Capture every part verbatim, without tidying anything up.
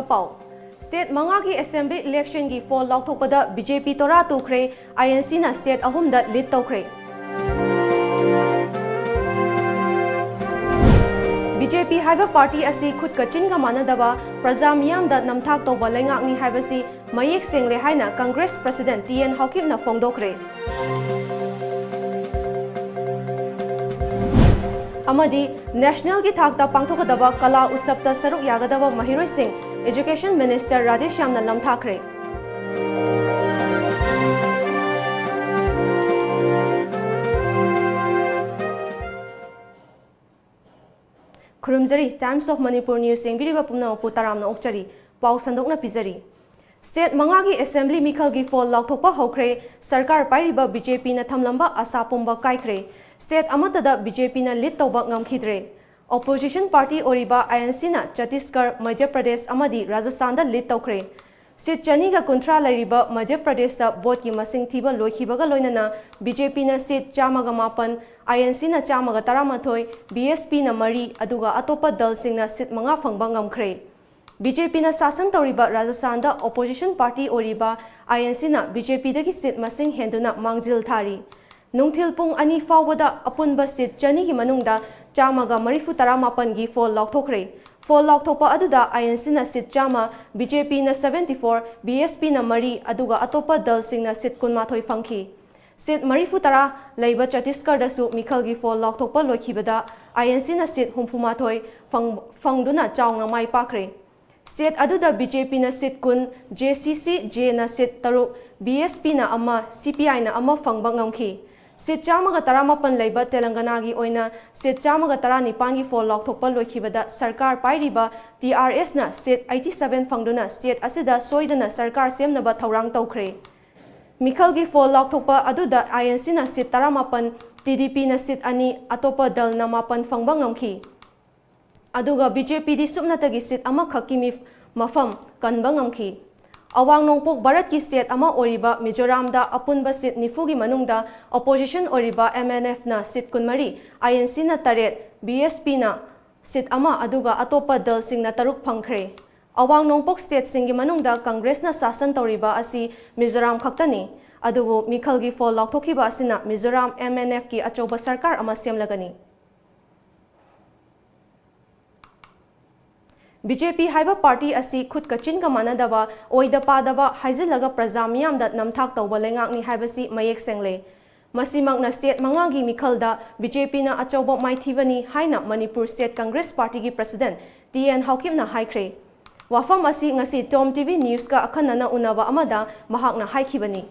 ꯄꯥꯎ꯫ ꯁ꯭ꯇꯦꯠ ꯃꯉꯥꯒꯤ ꯑꯦꯁꯦꯝꯕ꯭ꯂꯤ ꯏꯂꯦꯛꯁꯟꯒꯤ ꯐꯣꯜ ꯂꯥꯎꯊꯣꯛꯄꯗ ꯕꯤ ꯖꯦ ꯄꯤ ꯇꯣꯔꯥ ꯇꯨꯈ꯭ꯔꯦ, ꯑꯥꯏ ꯑꯦꯟ ꯁꯤꯅ ꯁ꯭ꯇꯦꯠ ꯑꯍꯨꯝꯗ ꯂꯤꯗ ꯇꯧꯈ꯭ꯔꯦ꯫ ꯕꯤ ꯖꯦ ꯄꯤ ꯍꯥꯏꯕ ꯄꯥꯔꯇꯤ ꯑꯁꯤ ꯈꯨꯠꯀ ꯆꯤꯟꯒ ꯃꯥꯟꯅꯗꯕ, ꯄ꯭ꯔꯖꯥ ꯃꯤꯌꯥꯝꯗ ꯅꯝꯊꯥꯛ ꯇꯧꯕ ꯂꯩꯉꯥꯛꯅꯤ ꯍꯥꯏꯕꯁꯤ ꯃꯌꯦꯛ ꯁꯦꯡꯂꯦ ꯍꯥꯏꯅ ꯀꯪꯒ꯭ꯔꯦꯁ ꯄ꯭ꯔꯁꯤꯗꯦꯟꯠ ꯇꯤ ꯑꯦꯟ ꯍꯥꯎꯀꯤꯞꯅ ꯐꯣꯡꯗꯣꯛꯈ꯭ꯔꯦ꯫ ꯑꯃꯗꯤ ꯅꯦꯁꯅꯦꯜꯒꯤ ꯊꯥꯛꯇ ꯄꯥꯡꯊꯣꯛꯀꯗꯕ ꯀꯂꯥ ꯎꯠꯁꯕꯇ ꯁꯔꯨꯛ ꯌꯥꯒꯗꯕ ꯃꯍꯩꯔꯣꯏꯁꯤꯡ ꯏꯖꯨꯀꯦꯁꯟ ꯃꯤꯅꯤꯁꯇꯔ ꯔꯥꯙꯦꯁ꯭ꯌꯥꯝꯅ ꯅꯝꯊꯥꯛꯈ꯭ꯔꯦ꯫ ꯈꯨꯔꯨꯝꯖꯔꯤ꯫ Times of Manipur News ꯌꯦꯡꯕꯤꯔꯤꯕ ꯄꯨꯝꯅꯃꯛꯄꯨ ꯇꯔꯥꯝꯅ ꯑꯣꯛꯆꯔꯤ꯫ ꯄꯥꯎ ꯁꯟꯗꯣꯛꯅ ꯄꯤꯖꯔꯤ꯫ ꯁ꯭ꯇꯦꯠ ꯃꯉꯥꯒꯤ ꯑꯦꯁꯦꯝꯕ꯭ꯂꯤ ꯃꯤꯈꯜꯒꯤ ꯐꯣꯜ ꯂꯥꯎꯊꯣꯛꯄ ꯍꯧꯈ꯭ꯔꯦ꯫ ꯁꯔꯀꯥꯔ ꯄꯥꯏꯔꯤꯕ ꯕꯤ ꯖꯦ ꯄꯤꯅ ꯊꯝꯂꯝꯕ ꯑꯥꯁꯥ ꯄꯨꯝꯕ ꯀꯥꯏꯈ꯭ꯔꯦ꯫ ꯁ꯭ꯇꯦꯠ ꯑꯃꯠꯇꯗ ꯕꯤ ꯖꯦ ꯄꯤꯅ ꯂꯤꯗ ꯇꯧꯕ ꯉꯝꯈꯤꯗ꯭ꯔꯦ꯫ ꯑꯣꯄꯣꯖꯤꯁꯟ ꯄꯥꯔꯇꯤ ꯑꯣꯏꯔꯤꯕ ꯑꯥꯏ ꯑꯦꯟ ꯁꯤꯅ ꯆꯇꯤꯁꯒꯔ, ꯃꯙ꯭ꯌ ꯄ꯭ꯔꯗꯦꯁ ꯑꯃꯗꯤ ꯔꯥꯖꯁꯊꯥꯟꯗ ꯂꯤꯗ ꯇꯧꯈ꯭ꯔꯦ꯫ ꯁꯤꯠ ꯆꯅꯤꯒ ꯀꯨꯟꯊ꯭ꯔꯥ ꯂꯩꯔꯤꯕ ꯃꯙ꯭ꯌ ꯄ꯭ꯔꯗꯦꯁꯇ ꯚꯣꯠꯀꯤ ꯃꯁꯤꯡ ꯊꯤꯕ ꯂꯣꯏꯈꯤꯕꯒ ꯂꯣꯏꯅꯅ ꯕꯤ ꯖꯦ ꯄꯤꯅ ꯁꯤꯠ ꯆꯥꯝꯃꯒ ꯃꯥꯄꯟ, ꯑꯥꯏ ꯑꯦꯟ ꯁꯤꯅ ꯆꯥꯝꯃꯒ ꯇꯔꯥꯃꯥꯊꯣꯏ, ꯕꯤ ꯑꯦꯁ ꯄꯤꯅ ꯃꯔꯤ, ꯑꯗꯨꯒ ꯑꯇꯣꯞꯄ ꯗꯜꯁꯤꯡꯅ ꯁꯤꯠ ꯃꯉꯥ ꯐꯪꯕ ꯉꯝꯈ꯭ꯔꯦ꯫ ꯕꯤ ꯖꯦ ꯄꯤꯅ ꯁꯥꯁꯟ ꯇꯧꯔꯤꯕ ꯔꯥꯖꯁꯊꯥꯟꯗ ꯑꯣꯄꯣꯖꯤꯁꯟ ꯄꯥꯔꯇꯤ ꯑꯣꯏꯔꯤꯕ ꯑꯥꯏ ꯑꯦꯟ ꯁꯤꯅ ꯕꯤ ꯖꯦ ꯄꯤꯗꯒꯤ ꯁꯤꯠ ꯃꯁꯤꯡ ꯍꯦꯟꯗꯨꯅ ꯃꯥꯡꯖꯤꯜ ꯊꯥꯔꯤ꯫ ꯅꯨꯡꯊꯤꯜ ꯄꯨꯡ ꯑꯅꯤ ꯐꯥꯎꯕꯗ ꯑꯄꯨꯟꯕ ꯁꯤꯠ ꯆꯅꯤꯒꯤ ꯃꯅꯨꯡꯗ ꯆꯥꯝꯃꯒ ꯃꯔꯤꯐꯨ ꯇꯔꯥ ꯃꯥꯄꯟꯒꯤ ꯐꯣꯜ ꯂꯥꯎꯊꯣꯛꯈ꯭ꯔꯦ꯫ ꯐꯣꯜ ꯂꯥꯎꯊꯣꯛꯄ ꯑꯗꯨꯗ ꯑꯥꯏ ꯑꯦꯟ ꯁꯤꯅ ꯁꯤꯠ ꯆꯥꯝꯃ, ꯕꯤ ꯖꯦ ꯄꯤꯅ seventy four, ꯕꯤ ꯑꯦꯁ ꯄꯤꯅ ꯃꯔꯤ, ꯑꯗꯨꯒ ꯑꯇꯣꯞꯄ ꯗꯜꯁꯤꯡꯅ ꯁꯤꯠ ꯀꯨꯟꯃꯥꯊꯣꯏ ꯐꯪꯈꯤ꯫ ꯁꯤꯠ ꯃꯔꯤꯐꯨ ꯇꯔꯥ ꯂꯩꯕ ꯆꯇꯤꯁꯒꯔꯗꯁꯨ ꯃꯤꯈꯜꯒꯤ ꯐꯣꯜ ꯂꯥꯎꯊꯣꯛꯄ ꯂꯣꯏꯈꯤꯕꯗ ꯑꯥꯏ ꯑꯦꯟ ꯁꯤꯅ ꯁꯤꯠ ꯍꯨꯝꯐꯨꯃꯥꯊꯣꯏ ꯐꯪ-, ꯐꯪꯗꯨꯅ ꯆꯥꯎꯅ ꯃꯥꯏ ꯄꯥꯛꯈ꯭ꯔꯦ꯫ ꯁ꯭ꯇꯦꯠ ꯑꯗꯨꯗ ꯕꯤ ꯖꯦ ꯄꯤꯅ ꯁꯤꯠ ꯀꯨꯟ, ꯖꯦ ꯁꯤ ꯁꯤ ꯖꯦꯅ ꯁꯤꯠ ꯇꯔꯨꯛ, ꯕꯤ ꯑꯦꯁ ꯄꯤꯅ ꯑꯃ, ꯁꯤ ꯄꯤ ꯑꯥꯏꯅ ꯑꯃ ꯐꯪꯕ ꯉꯝꯈꯤ꯫ ꯁꯤꯠ ꯆꯥꯝꯃꯒ ꯇꯔꯥꯃꯥꯄꯟ ꯂꯩꯕ ꯇꯦꯂꯪꯒꯅꯥꯒꯤ ꯑꯣꯏꯅ ꯁꯤꯠ ꯆꯥꯝꯃꯒ ꯇꯔꯥꯅꯤꯄꯥꯟꯒꯤ ꯐꯣꯜ ꯂꯥꯎꯊꯣꯛꯄ ꯂꯣꯏꯈꯤꯕꯗ ꯁꯔꯀꯥꯔ ꯄꯥꯏꯔꯤꯕ ꯇꯤ ꯑꯥꯔ ꯑꯦꯁꯅ ꯁꯤꯠ eighty seven ꯐꯪꯗꯨꯅ ꯁ꯭ꯇꯦꯠ ꯑꯁꯤꯗ ꯁꯣꯏꯗꯅ ꯁꯔꯀꯥꯔ ꯁꯦꯝꯅꯕ ꯊꯧꯔꯥꯡ ꯇꯧꯈ꯭ꯔꯦ꯫ ꯃꯤꯈꯜꯒꯤ ꯐꯣꯜ ꯂꯥꯎꯊꯣꯛꯄ ꯑꯗꯨꯗ ꯑꯥꯏ ꯑꯦꯟ ꯁꯤꯅ ꯁꯤꯠ ꯇꯔꯥꯃꯥꯄꯟ, ꯇꯤ ꯗꯤ ꯄꯤꯅ ꯁꯤꯠ ꯑꯅꯤ, ꯑꯇꯣꯞꯄ ꯗꯜꯅ ꯃꯥꯄꯟ ꯐꯪꯕ ꯉꯝꯈꯤ꯫ ꯑꯗꯨꯒ ꯕꯤ ꯖꯦ ꯄꯤꯗꯤ ꯁꯨꯞꯅꯇꯒꯤ ꯁꯤꯠ ꯑꯃꯈꯛꯀꯤ ꯃꯤ-, ꯃꯐꯝ ꯀꯟꯕ ꯉꯝꯈꯤ꯫ ꯑꯋꯥꯡ ꯅꯣꯡꯄꯣꯛ ꯚꯥꯔꯠꯀꯤ ꯁ꯭ꯇꯦꯠ ꯑꯃ ꯑꯣꯏꯔꯤꯕ ꯃꯤꯖꯣꯔꯥꯝꯗ ꯑꯄꯨꯟꯕ ꯁꯤꯠ ꯅꯤꯐꯨꯒꯤ ꯃꯅꯨꯡꯗ ꯑꯣꯄꯣꯖꯤꯁꯟ ꯑꯣꯏꯔꯤꯕ ꯑꯦꯝ ꯑꯦꯟ ꯑꯦꯐꯅ ꯁꯤꯠ ꯀꯨꯟꯃꯔꯤ, ꯑꯥꯏ ꯑꯦꯟ ꯁꯤꯅ ꯇꯔꯦꯠ, ꯕꯤ ꯑꯦꯁ ꯄꯤꯅ ꯁꯤꯠ ꯑꯃ, ꯑꯗꯨꯒ ꯑꯇꯣꯞꯄ ꯗꯜꯁꯤꯡꯅ ꯇꯔꯨꯛ ꯐꯪꯈ꯭ꯔꯦ꯫ ꯑꯋꯥꯡ ꯅꯣꯡꯄꯣꯛ ꯁ꯭ꯇꯦꯠꯁꯤꯡꯒꯤ ꯃꯅꯨꯡꯗ ꯀꯪꯒ꯭ꯔꯦꯁꯅ ꯁꯥꯁꯟ ꯇꯧꯔꯤꯕ ꯑꯁꯤ ꯃꯤꯖꯣꯔꯥꯝ ꯈꯛꯇꯅꯤ꯫ ꯑꯗꯨꯕꯨ ꯃꯤꯈꯜꯒꯤ ꯐꯣꯜ ꯂꯥꯎꯊꯣꯛꯈꯤꯕ ꯑꯁꯤꯅ ꯃꯤꯖꯣꯔꯥꯝ MNFꯀꯤ ꯑꯆꯧꯕ ꯁꯔꯀꯥꯔ ꯑꯃ ꯁꯦꯝꯂꯒꯅꯤ꯫ BJP ꯍꯥꯏꯕ ꯄꯥꯔꯇꯤ ꯑꯁꯤ ꯈꯨꯠꯀ ꯆꯤꯟꯒ ꯃꯥꯟꯅꯗꯕ, ꯑꯣꯏꯗ ꯄꯥꯗꯕ ꯍꯥꯏꯖꯤꯜꯂꯒ ꯄ꯭ꯔꯖꯥ ꯃꯤꯌꯥꯝꯗ ꯅꯝꯊꯥꯛ ꯇꯧꯕ ꯂꯩꯉꯥꯛꯅꯤ ꯍꯥꯏꯕꯁꯤ ꯃꯌꯦꯛ ꯁꯦꯡꯂꯦ꯫ ꯃꯁꯤꯃꯛꯅ ꯁ꯭ꯇꯦꯠ ꯃꯉꯥꯒꯤ ꯃꯤꯈꯜꯗ BJPꯅ ꯑꯆꯧꯕ ꯃꯥꯏꯊꯤꯕꯅꯤ ꯍꯥꯏꯅ ꯃꯅꯤꯄꯨꯔ ꯁ꯭ꯇꯦꯠ ꯀꯪꯒ꯭ꯔꯦꯁ ꯄꯥꯔꯇꯤꯒꯤ ꯄ꯭ꯔꯁꯤꯗꯦꯟꯠ ꯇꯤ ꯑꯦꯟ ꯍꯥꯎꯀꯤꯞꯅ ꯍꯥꯏꯈ꯭ꯔꯦ꯫ ꯋꯥꯐꯝ ꯑꯁꯤ ꯉꯁꯤ ꯇꯣꯝ ꯇꯤꯚꯤ ꯅ꯭ꯌꯨꯁꯀ ꯑꯈꯟꯅꯅ ꯎꯅꯕ ꯑꯃꯗ ꯃꯍꯥꯛꯅ ꯍꯥꯏꯈꯤꯕꯅꯤ꯫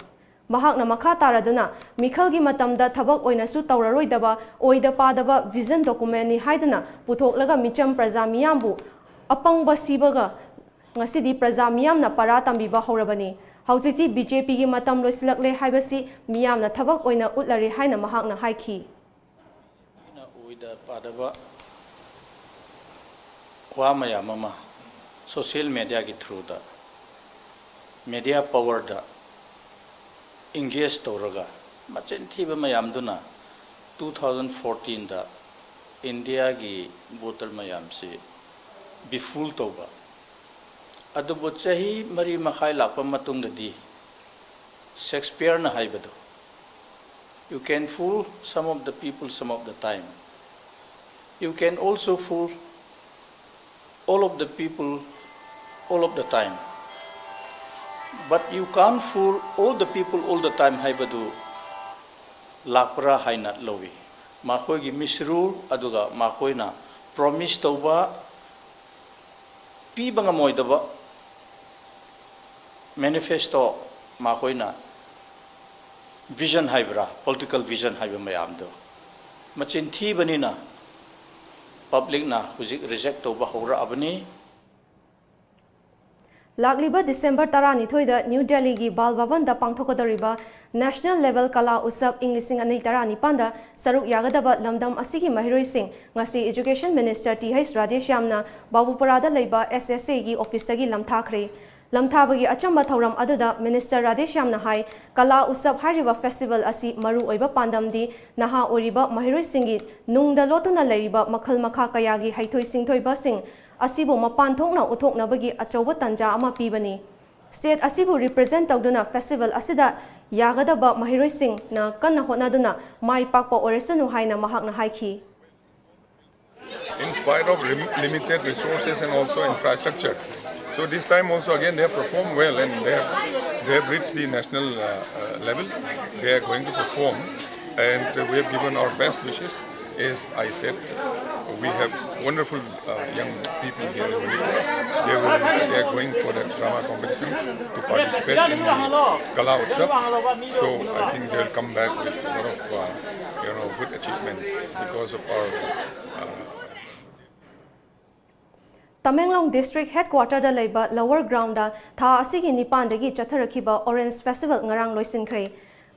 ꯃꯍꯥꯛꯅ ꯃꯈꯥ ꯇꯥꯔꯗꯨꯅ ꯃꯤꯈꯜꯒꯤ ꯃꯇꯝꯗ ꯊꯕꯛ ꯑꯣꯏꯅꯁꯨ ꯇꯧꯔꯔꯣꯏꯗꯕ, ꯑꯣꯏꯗ ꯄꯥꯗꯕ ꯚꯤꯖꯟ ꯗꯣꯀꯨꯃꯦꯟꯅꯤ ꯍꯥꯏꯗꯨꯅ ꯄꯨꯊꯣꯛꯂꯒ ꯃꯤꯆꯝ ꯄ꯭ꯔꯖꯥ ꯃꯤꯌꯥꯝꯕꯨ ꯑꯄꯪꯕ ꯁꯤꯕꯒ ꯉꯁꯤꯗꯤ ꯄ꯭ꯔꯖꯥ ꯃꯤꯌꯥꯝꯅ ꯄꯔꯥ ꯇꯝꯕꯤꯕ ꯍꯧꯔꯕꯅꯤ꯫ ꯍꯧꯖꯤꯛꯇꯤ BJPꯒꯤ ꯃꯇꯝ ꯂꯣꯏꯁꯤꯜꯂꯛꯂꯦ ꯍꯥꯏꯕꯁꯤ ꯃꯤꯌꯥꯝꯅ ꯊꯕꯛ ꯑꯣꯏꯅ ꯎꯠꯂꯔꯦ ꯍꯥꯏꯅ ꯃꯍꯥꯛꯅ ꯍꯥꯏꯈꯤ꯫ ꯑꯩꯅ ꯑꯣꯏꯗ ꯄꯥꯗꯕ ꯋꯥ ꯃꯌꯥꯝ ꯑꯃ social mediaꯒꯤ throughꯗ, media powerꯗ engage ꯇꯧꯔꯒ, ꯃꯆꯤꯟ ꯊꯤꯕ ꯃꯌꯥꯝꯗꯨꯅ two thousand fourteenꯗ Indiaꯒꯤ voter ꯃꯌꯥꯝꯁꯤ befool ꯇꯧꯕ꯫ ꯑꯗꯨꯕꯨ ꯆꯍꯤ ꯃꯔꯤ ꯃꯈꯥꯏ ꯂꯥꯛꯄ ꯃꯇꯨꯡꯗꯗꯤ ꯁꯦꯛꯁꯄꯤꯌꯔꯅ ꯍꯥꯏꯕꯗꯣ, "You can fool some of the people some of the time. You can also fool all of the people all of the time. But you can't fool all the people all the time" ꯍꯥꯏꯕꯗꯨ ꯂꯥꯛꯄ꯭ꯔꯥ ꯍꯥꯏꯅ ꯂꯧꯏ꯫ ꯃꯈꯣꯏꯒꯤ misrule, ꯑꯗꯨꯒ ꯃꯈꯣꯏꯅ promise ꯇꯧꯕ, ꯄꯤꯕ ꯉꯝꯃꯣꯏꯗꯕ manifesto, ꯃꯈꯣꯏꯅ vision ꯍꯥꯏꯕ꯭ꯔꯥ, political vision ꯍꯥꯏꯕ ꯃꯌꯥꯝꯗꯣ ꯃꯆꯤꯟ ꯊꯤꯕꯅꯤꯅ publicꯅ ꯍꯧꯖꯤꯛ reject ꯇꯧꯕ ꯍꯧꯔꯛꯑꯕꯅꯤ꯫ ꯂꯥꯛꯂꯤꯕ ꯗꯤꯁꯦꯝꯕꯔ ꯇꯔꯥꯅꯤꯊꯣꯏꯗ ꯅ꯭ꯌꯨ ꯗꯦꯜꯂꯤꯒꯤ ꯕꯥꯜ ꯚꯕꯟꯗ ꯄꯥꯡꯊꯣꯛꯀꯗꯧꯔꯤꯕ National Level Kala Utsav ꯏꯪ ꯂꯤꯁꯤꯡ ꯑꯅꯤ ꯇꯔꯥꯅꯤꯄꯥꯟꯗ ꯁꯔꯨꯛ ꯌꯥꯒꯗꯕ ꯂꯝꯗꯝ ꯑꯁꯤꯒꯤ ꯃꯍꯩꯔꯣꯏꯁꯤꯡ ꯉꯁꯤ Education Minister ꯇꯤ ꯍꯩꯆ ꯔꯥꯙꯦꯁ꯭ꯌꯥꯝꯅ ꯕꯥꯕꯨꯄꯨꯔꯥꯗ ꯂꯩꯕ SSAꯒꯤ ꯑꯣꯐꯤꯁꯇꯒꯤ ꯂꯝꯊꯥꯈ꯭ꯔꯦ꯫ ꯂꯝꯊꯥꯕꯒꯤ ꯑꯆꯝꯕ ꯊꯧꯔꯝ ꯑꯗꯨꯗ Minister ꯔꯥꯙꯦꯁ꯭ꯌꯥꯝꯅ ꯍꯥꯏ, ꯀꯂꯥ ꯎꯠꯁꯕ ꯍꯥꯏꯔꯤꯕ festival ꯑꯁꯤ ꯃꯔꯨ ꯑꯣꯏꯕ ꯄꯥꯟꯗꯝꯗꯤ ꯅꯍꯥ ꯑꯣꯏꯔꯤꯕ ꯃꯍꯩꯔꯣꯏꯁꯤꯡꯒꯤ ꯅꯨꯡꯗ ꯂꯣꯠꯇꯨꯅ ꯂꯩꯔꯤꯕ ꯃꯈꯜ ꯃꯈꯥ ꯀꯌꯥꯒꯤ ꯍꯩꯊꯣꯏ ꯁꯤꯡꯊꯣꯏꯕꯁꯤꯡ ꯑꯁꯤꯕꯨ ꯃꯄꯥꯟ ꯊꯣꯛꯅ ꯎꯠꯊꯣꯛꯅꯕꯒꯤ ꯑꯆꯧꯕ ꯇꯥꯟꯖꯥ ꯑꯃ ꯄꯤꯕꯅꯤ꯫ State ꯑꯁꯤꯕꯨ represent ꯇꯧꯗꯨꯅ festival ꯑꯁꯤꯗ ꯌꯥꯒꯗꯕ ꯃꯍꯩꯔꯣꯏꯁꯤꯡꯅ ꯀꯟꯅ ꯍꯣꯠꯅꯗꯨꯅ ꯃꯥꯏ ꯄꯥꯛꯄ ꯑꯣꯏꯔꯁꯅꯨ ꯍꯥꯏꯅ ꯃꯍꯥꯛꯅ ꯍꯥꯏꯈꯤ꯫ In spite of lim- limited resources and also infrastructure. So this time also again they have performed well and they have, they have reached the national uh, uh, level. They are going to perform and uh, we have given our best wishes. As I said, we have wonderful uh, young people here in Manipur. They, will, they are going for the drama competition to participate in the Kala Utsav. So I think they will come back with a lot of uh, you know, good achievements because of our uh, Tamenglong district headquarter ꯗ ꯂꯩꯕ Lower Ground ꯗ ꯊꯥ ꯑꯁꯤꯒꯤ ꯅꯤꯄꯥꯟꯗꯒꯤ ꯆꯠꯊꯔꯛꯈꯤꯕ Orange Festival ꯉꯔꯥꯡ ꯂꯣꯏꯁꯤꯟꯈ꯭ꯔꯦ꯫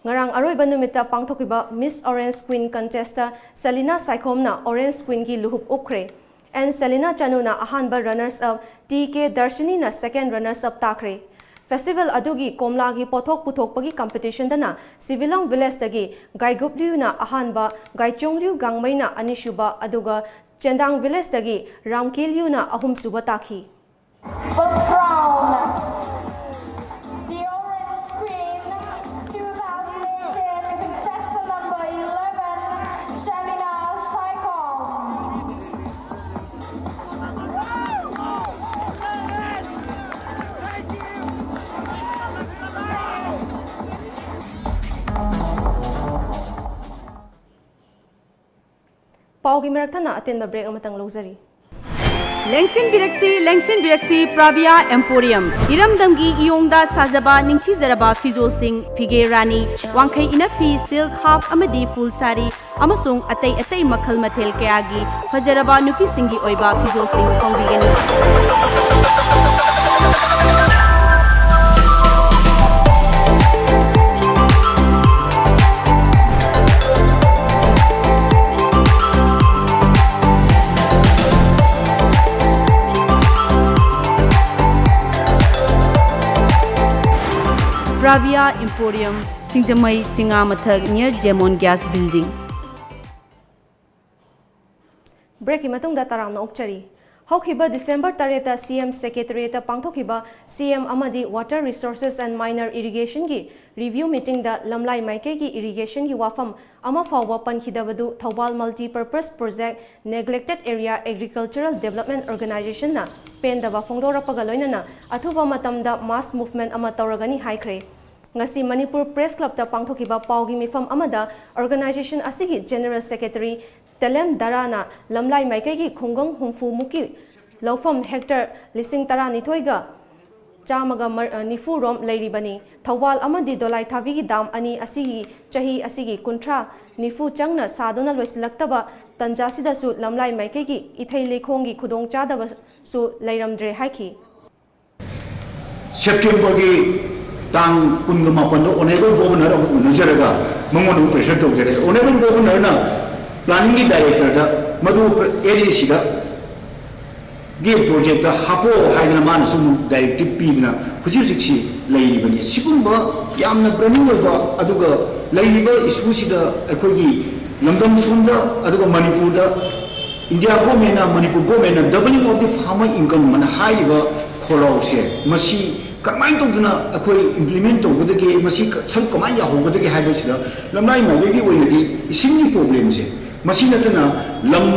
ꯉꯔꯥꯡ ꯑꯔꯣꯏꯕ ꯅꯨꯃꯤꯠꯇ ꯄꯥꯡꯊꯣꯛꯈꯤꯕ Miss Orange Queen contest ꯇ ꯁꯦꯂꯤꯅꯥ ꯁꯥꯏꯈꯣꯝꯅ Orange Queen ꯒꯤ ꯂꯨꯍꯨꯞ ꯎꯞꯈ꯭ꯔꯦ꯫ ꯑꯦꯟ ꯁꯦꯂꯤꯅꯥ ꯆꯅꯨꯅ ꯑꯍꯥꯟꯕ runners up, ꯇꯤ ꯀꯦ ꯗꯔꯁꯤꯅꯤꯅ second runners up ꯇꯥꯈ꯭ꯔꯦ꯫ Festival ꯑꯗꯨꯒꯤ ꯀꯣꯝꯂꯥꯒꯤ ꯄꯣꯠꯊꯣꯛ ꯄꯨꯊꯣꯛꯄꯒꯤ competition ꯗꯅ ꯁꯤꯕꯤꯂꯣꯡ village ꯇꯒꯤ ꯒꯥꯏꯒꯨꯞꯂꯤꯌꯨꯅ ꯑꯍꯥꯟꯕ, ꯒꯥꯏꯆꯣꯡꯂꯤꯌꯨ ꯒꯥꯡꯃꯩꯅ ꯑꯅꯤꯁꯨꯕ, ꯑꯗꯨꯒ ꯆꯦꯟꯗꯥꯡ village ꯇꯒꯤ ꯔꯥꯝꯀꯦꯂꯤꯌꯨꯅ ꯑꯍꯨꯝꯁꯨꯕ ꯇꯥꯈꯤ꯫ Will crown the Orange Queen two thousand eighteen contestant number eleven, Shalina Saikom. ꯄꯥꯎꯒꯤ ꯃꯔꯛ ꯊꯠꯅ ꯑꯇꯦꯟꯕ break ꯑꯃꯇꯪ ꯂꯧꯖꯔꯤ꯫ ꯂꯦꯡꯁꯤꯟꯕꯤꯔꯛꯁꯤ, ꯂꯦꯡꯁꯤꯟꯕꯤꯔꯛꯁꯤ, Pravia Emporium꯫ ꯏꯔꯝꯗꯝꯒꯤ ꯏꯌꯣꯡꯗ ꯁꯥꯖꯕ ꯅꯤꯡꯊꯤꯖꯔꯕ ꯐꯤꯖꯣꯜꯁꯤꯡ, ꯐꯤꯒꯦ ꯔꯥꯅꯤ, ꯋꯥꯡꯈꯩ ꯏꯅꯐꯤ, silk half ꯑꯃꯗꯤ full ꯁꯥꯔꯤ ꯑꯃꯁꯨꯡ ꯑꯇꯩ ꯑꯇꯩ ꯃꯈꯜ ꯃꯊꯦꯜ ꯀꯌꯥꯒꯤ ꯐꯖꯔꯕ ꯅꯨꯄꯤꯁꯤꯡꯒꯤ ꯑꯣꯏꯕ ꯐꯤꯖꯣꯜꯁꯤꯡ ꯐꯪꯕꯤꯒꯅꯤ꯫ Pravia Emporium, ꯁꯤꯡꯖꯃꯩ, ꯆꯤꯉꯥꯃꯊꯛ, near Jemon Gas Building. Break ꯀꯤ ꯃꯇꯨꯡꯗ ꯇꯔꯥꯝꯅ ꯑꯣꯛꯆꯔꯤ꯫ ꯍꯧꯈꯤꯕ ꯗꯤꯁꯦꯝꯕꯔ ꯇꯔꯦꯠꯇ ꯁꯤ ꯑꯦꯝ ꯁꯦꯀ꯭ꯔꯦꯇꯔꯤꯌꯦꯠꯇ ꯄꯥꯡꯊꯣꯛꯈꯤꯕ ꯁꯤ ꯑꯦꯝ ꯑꯃꯗꯤ Water Resources and Minor Irrigation ꯒꯤ review meeting ꯗ ꯂꯝꯂꯥꯏ ꯃꯥꯏꯀꯩꯒꯤ irrigation ꯒꯤ ꯋꯥꯐꯝ ꯑꯃ ꯐꯥꯎꯕ ꯄꯟꯈꯤꯗꯕꯗꯨ Thoubal Multipurpose Project Neglected Area Agricultural Development Organization ꯅ ꯄꯦꯟꯗꯕ ꯐꯣꯡꯗꯣꯔꯛꯄꯒ ꯂꯣꯏꯅꯅ ꯑꯊꯨꯕ ꯃꯇꯝꯗ mass movement ꯑꯃ ꯇꯧꯔꯒꯅꯤ ꯍꯥꯏꯈ꯭ꯔꯦ꯫ ꯉꯁꯤ ꯃꯅꯤꯄꯨꯔ Press Club ꯇ ꯄꯥꯡꯊꯣꯛꯈꯤꯕ ꯄꯥꯎꯒꯤ ꯃꯤꯐꯝ ꯑꯃꯗ organization ꯑꯁꯤꯒꯤ General Secretary ꯇꯦꯂꯦꯝ ꯗꯔꯥꯅ ꯂꯝꯂꯥꯏ ꯃꯥꯏꯀꯩꯒꯤ ꯈꯨꯡꯒꯪ ꯍꯨꯝꯐꯨ ꯃꯨꯛꯀꯤ ꯂꯧꯐꯝ hectare ꯂꯤꯁꯤꯡ ꯇꯔꯥꯅꯤꯊꯣꯏꯒ ꯆꯥꯝꯃꯒ ꯃꯔ-, ꯑ, ꯅꯤꯐꯨ ꯔꯣꯝ ꯂꯩꯔꯤꯕꯅꯤ꯫ ꯊꯧꯕꯥꯜ ꯑꯃꯗꯤ ꯗꯣꯂꯥꯏꯊꯥꯕꯤꯒꯤ dam ꯑꯅꯤ ꯑꯁꯤꯒꯤ ꯆꯍꯤ ꯑꯁꯤꯒꯤ ꯀꯨꯟꯊ꯭ꯔꯥ ꯅꯤꯐꯨ ꯆꯪꯅ ꯁꯥꯗꯨꯅ ꯂꯣꯏꯁꯤꯜꯂꯛꯇꯕ ꯇꯟꯖꯥꯁꯤꯗꯁꯨ ꯂꯝꯂꯥꯏ ꯃꯥꯏꯀꯩꯒꯤ ꯏꯊꯩ ꯂꯩꯈꯣꯡꯒꯤ ꯈꯨꯗꯣꯡꯆꯥꯗꯕꯁꯨ ꯂꯩꯔꯝꯗ꯭ꯔꯦ ꯍꯥꯏꯈꯤ꯫ ꯁꯦꯞꯇꯦꯝꯕꯔꯒꯤ ꯇꯥꯡ ꯀꯨꯟꯒ ꯃꯥꯄꯟꯗ Honourable Governor ꯑꯃꯨꯛ ꯎꯅꯖꯔꯒ ꯃꯉꯣꯟꯗ ꯑꯃꯨꯛ pressure ꯇꯧꯖꯔꯦ꯫ Honourable Governor ꯅ planning ꯒꯤ director ꯗ ꯃꯗꯨ ꯑꯦꯟ ꯑꯦ ꯁꯤ ꯗ ꯒꯤ project ꯇ ꯍꯥꯞꯄꯣ ꯍꯥꯏꯗꯅ ꯃꯥꯅꯁꯨ ꯑꯃꯨꯛ directive ꯄꯤꯗꯅ ꯍꯧꯖꯤꯛ ꯍꯧꯖꯤꯛꯁꯤ ꯂꯩꯔꯤꯕꯅꯤ꯫ ꯁꯤꯒꯨꯝꯕ ꯌꯥꯝꯅ burning ꯑꯣꯏꯕ ꯑꯗꯨꯒ ꯂꯩꯔꯤꯕ issue ꯁꯤꯗ ꯑꯩꯈꯣꯏꯒꯤ ꯂꯝꯗꯝ ꯁꯣꯝꯗ ꯑꯗꯨꯒ ꯃꯅꯤꯄꯨꯔꯗ India government ꯅ, ꯃꯅꯤꯄꯨꯔ government ꯅ doubling of the farmer income ꯑꯅ ꯍꯥꯏꯔꯤꯕ ꯈꯣꯜꯂꯥꯎꯁꯦ, ꯃꯁꯤ ꯀꯃꯥꯏꯅ ꯇꯧꯗꯅ ꯑꯩꯈꯣꯏ implement ꯇꯧꯒꯗꯒꯦ, ꯃꯁꯤ ꯁꯔꯨꯛ ꯀꯃꯥꯏꯅ ꯌꯥꯍꯧꯒꯗꯒꯦ ꯍꯥꯏꯕꯁꯤꯗ ꯂꯝꯂꯥꯏ ꯃꯥꯏꯀꯩꯒꯤ ꯑꯣꯏꯅꯗꯤ ꯏꯁꯤꯡꯒꯤ problem ꯁꯦ, ꯃꯁꯤ ꯅꯠꯇꯅ ꯂꯝ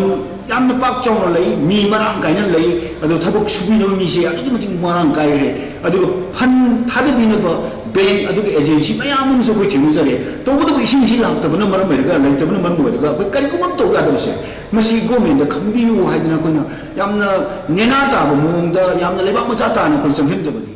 ꯌꯥꯝꯅ ꯄꯥꯛ ꯆꯥꯎꯅ ꯂꯩ, ꯃꯤ ꯃꯔꯥꯡ ꯀꯥꯏꯅ ꯂꯩ, ꯑꯗꯣ ꯊꯕꯛ ꯁꯨꯕꯤꯅꯕ ꯃꯤꯁꯦ ꯑꯗꯨꯛꯀꯤ ꯃꯇꯤꯛ ꯃꯔꯥꯡ ꯀꯥꯏꯔꯦ, ꯑꯗꯨꯒ fund ꯊꯥꯗꯕꯤꯅꯕ bank ꯑꯗꯨꯒ agency ꯃꯌꯥꯝ ꯑꯃꯁꯨ ꯑꯩꯈꯣꯏ ꯊꯦꯡꯅꯖꯔꯦ꯫ ꯇꯧꯕꯇꯕꯨ ꯏꯁꯤꯡꯁꯤ ꯂꯥꯛꯇꯕꯅ ꯃꯔꯝ ꯑꯣꯏꯔꯒ, ꯂꯩꯇꯕꯅ ꯃꯔꯝ ꯑꯣꯏꯔꯒ ꯑꯩꯈꯣꯏ ꯀꯔꯤꯒꯨꯝꯕ ꯑꯃ ꯇꯧ ꯌꯥꯗꯕꯁꯦ, ꯃꯁꯤ government ꯇ ꯈꯪꯕꯤꯌꯨ ꯍꯥꯏꯗꯅ ꯑꯩꯈꯣꯏꯅ ꯌꯥꯝꯅ ꯅꯦꯅꯥ ꯇꯥꯕ ꯃꯑꯣꯡꯗ, ꯌꯥꯝꯅ ꯂꯩꯕꯥꯛ ꯃꯆꯥ ꯇꯥꯅ ꯑꯩꯈꯣꯏ ꯆꯪꯍꯟꯖꯕꯅꯤ꯫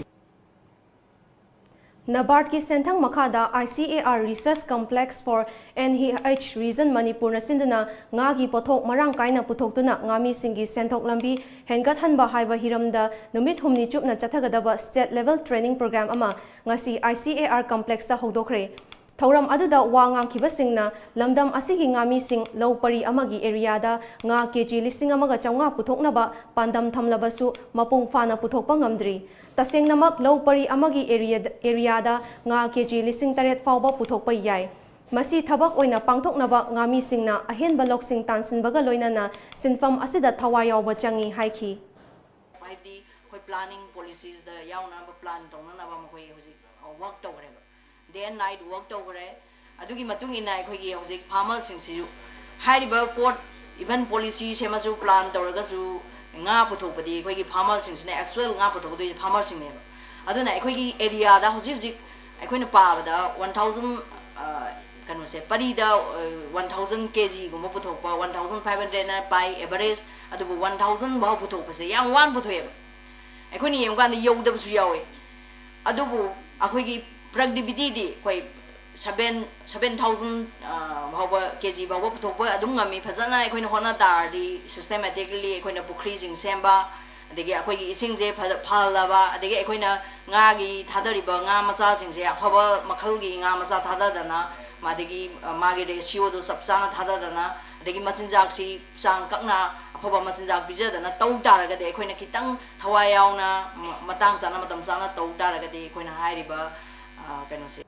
ꯅꯕꯥꯔꯗꯀꯤ ꯁꯦꯟꯊꯪ ꯃꯈꯥꯗ I C A R Research Complex for N H Region ꯃꯅꯤꯄꯨꯔꯅ ꯁꯤꯟꯗꯨꯅ ꯉꯥꯒꯤ ꯄꯣꯠꯊꯣꯛ ꯃꯔꯥꯡ ꯀꯥꯏꯅ ꯄꯨꯊꯣꯛꯇꯨꯅ ꯉꯥꯃꯤꯁꯤꯡꯒꯤ ꯁꯦꯟꯊꯣꯛ ꯂꯝꯕꯤ ꯍꯦꯟꯒꯠꯍꯟꯕ ꯍꯥꯏꯕ ꯍꯤꯔꯝꯗ ꯅꯨꯃꯤꯠ ꯍꯨꯝꯅꯤ ꯆꯨꯞꯅ ꯆꯠꯊꯒꯗꯕ state level training program ꯑꯃ ꯉꯁꯤ I C A R Complex ꯇ ꯍꯧꯗꯣꯛꯈ꯭ꯔꯦ꯫ ꯊꯧꯔꯝ ꯑꯗꯨꯗ ꯋꯥ ꯉꯥꯡꯈꯤꯕꯁꯤꯡꯅ ꯂꯝꯗꯝ ꯑꯁꯤꯒꯤ ꯉꯥꯃꯤꯁꯤꯡ ꯂꯧ ꯄꯔꯤ ꯑꯃꯒꯤ area ꯗ ꯉꯥ ꯀꯦꯖꯤ ꯂꯤꯁꯤꯡ ꯑꯃꯒ ꯆꯥꯝꯃꯉꯥ ꯄꯨꯊꯣꯛꯅꯕ ꯄꯥꯟꯗꯝ ꯊꯝꯂꯕꯁꯨ ꯃꯄꯨꯡ ꯐꯥꯅ ꯄꯨꯊꯣꯛꯄ ꯉꯝꯗ꯭ꯔꯤ꯫ ꯇꯁꯦꯡꯅꯃꯛ ꯂꯧ ꯄꯔꯤ ꯑꯃꯒꯤ area, area ꯗ ꯉꯥ ꯀꯦꯖꯤ ꯂꯤꯁꯤꯡ ꯇꯔꯦꯠ ꯐꯥꯎꯕ ꯄꯨꯊꯣꯛꯄ ꯌꯥꯏ꯫ ꯃꯁꯤ ꯊꯕꯛ ꯑꯣꯏꯅ ꯄꯥꯡꯊꯣꯛꯅꯕ ꯉꯥꯃꯤꯁꯤꯡꯅ ꯑꯍꯦꯟꯕ ꯂꯧꯁꯤꯡ ꯇꯥꯟꯁꯤꯟꯕꯒ ꯂꯣꯏꯅꯅ ꯁꯤꯟꯐꯝ ꯑꯁꯤꯗ ꯊꯋꯥꯏ ꯌꯥꯎꯕ ꯆꯪꯏ ꯍꯥꯏꯈꯤ꯫ ꯍꯥꯏꯕꯗꯤ ꯑꯩꯈꯣꯏ planning policies ꯇ ꯌꯥꯎꯅꯅꯕ plan ꯇꯧꯅꯅꯕ ꯃꯈꯣꯏ ꯍꯧꯖꯤꯛ work ꯇꯧꯈ꯭ꯔꯦꯕ, day and night work ꯇꯧꯈ꯭ꯔꯦ꯫ ꯑꯗꯨꯒꯤ ꯃꯇꯨꯡ ꯏꯟꯅ ꯑꯩꯈꯣꯏꯒꯤ ꯍꯧꯖꯤꯛ farmer ꯁꯤꯡꯁꯤꯁꯨ ꯍꯥꯏꯔꯤꯕ ꯄꯣꯠ, even policy ꯁꯦꯝꯃꯁꯨ, plan ꯇꯧꯔꯒꯁꯨ, ꯉꯥ ꯄꯨꯊꯣꯛꯄꯗꯤ ꯑꯩꯈꯣꯏꯒꯤ farmer ꯁꯤꯡꯁꯤꯅ, actual ꯉꯥ ꯄꯨꯊꯣꯛꯀꯗꯣꯏꯁꯦ farmer ꯁꯤꯡꯅꯦꯕ꯫ ꯑꯗꯨꯅ ꯑꯩꯈꯣꯏꯒꯤ area ꯗ ꯍꯧꯖꯤꯛ ꯍꯧꯖꯤꯛ ꯑꯩꯈꯣꯏꯅ ꯄꯥꯕꯗ one thousand, ꯀꯩꯅꯣꯁꯦ, ꯄꯔꯤꯗ one thousand K G ꯒꯨꯝꯕ ꯄꯨꯊꯣꯛꯄ, one thousand five hundred ꯅ ꯄꯥꯏ average, ꯑꯗꯨꯕꯨ one thousand ꯐꯥꯎ ꯄꯨꯊꯣꯛꯄꯁꯦ ꯌꯥꯝ ꯋꯥꯅ ꯄꯨꯊꯣꯛꯑꯦꯕ꯫ ꯑꯩꯈꯣꯏꯅ ꯌꯦꯡꯕꯀꯥꯟꯗ ꯌꯧꯗꯕꯁꯨ ꯌꯥꯎꯋꯦ꯫ ꯑꯗꯨꯕꯨ ꯑꯩꯈꯣꯏꯒꯤ productivity ꯗꯤ ꯑꯩꯈꯣꯏ seven, seven thousand ꯐꯥꯎꯕ, K G ꯐꯥꯎꯕ ꯄꯨꯊꯣꯛꯄ ꯑꯗꯨꯝ ꯉꯝꯃꯤ, ꯐꯖꯅ ꯑꯩꯈꯣꯏꯅ ꯍꯣꯠꯅ ꯇꯥꯔꯗꯤ, systematically ꯑꯩꯈꯣꯏꯅ ꯄꯨꯈ꯭ꯔꯤꯁꯤꯡ ꯁꯦꯝꯕ, ꯑꯗꯒꯤ ꯑꯩꯈꯣꯏꯒꯤ ꯏꯁꯤꯡꯁꯦ ꯐꯖ-, ꯐꯍꯜꯂꯕ, ꯑꯗꯒꯤ ꯑꯩꯈꯣꯏꯅ ꯉꯥꯒꯤ ꯊꯥꯗꯔꯤꯕ ꯉꯥ ꯃꯆꯥꯁꯤꯡꯁꯦ ꯑꯐꯕ ꯃꯈꯜꯒꯤ ꯉꯥ ꯃꯆꯥ ꯊꯥꯗꯗꯅ, ꯑꯗꯒꯤ, ꯑ, ꯃꯥꯒꯤ ratio ꯗꯣ ꯆꯞ ꯆꯥꯅ ꯊꯥꯗꯗꯅ, ꯑꯗꯒꯤ ꯃꯆꯤꯟꯖꯥꯛꯁꯤ ꯆꯥꯡ ꯀꯛꯅ ꯑꯐꯕ ꯃꯆꯤꯟꯖꯥꯛ ꯄꯤꯖꯗꯅ ꯇꯧ ꯇꯥꯔꯒꯗꯤ, ꯑꯩꯈꯣꯏꯅ ꯈꯤꯇꯪ ꯊꯋꯥꯏ ꯌꯥꯎꯅ, ꯃ-, ꯃꯇꯥꯡ ꯆꯥꯅ, ꯃꯇꯝ ꯆꯥꯅ ꯇꯧ ꯇꯥꯔꯒꯗꯤ, ꯑꯩꯈꯣꯏꯅ ꯍꯥꯏꯔꯤꯕ, ꯑ, ꯀꯩꯅꯣꯁꯦ꯫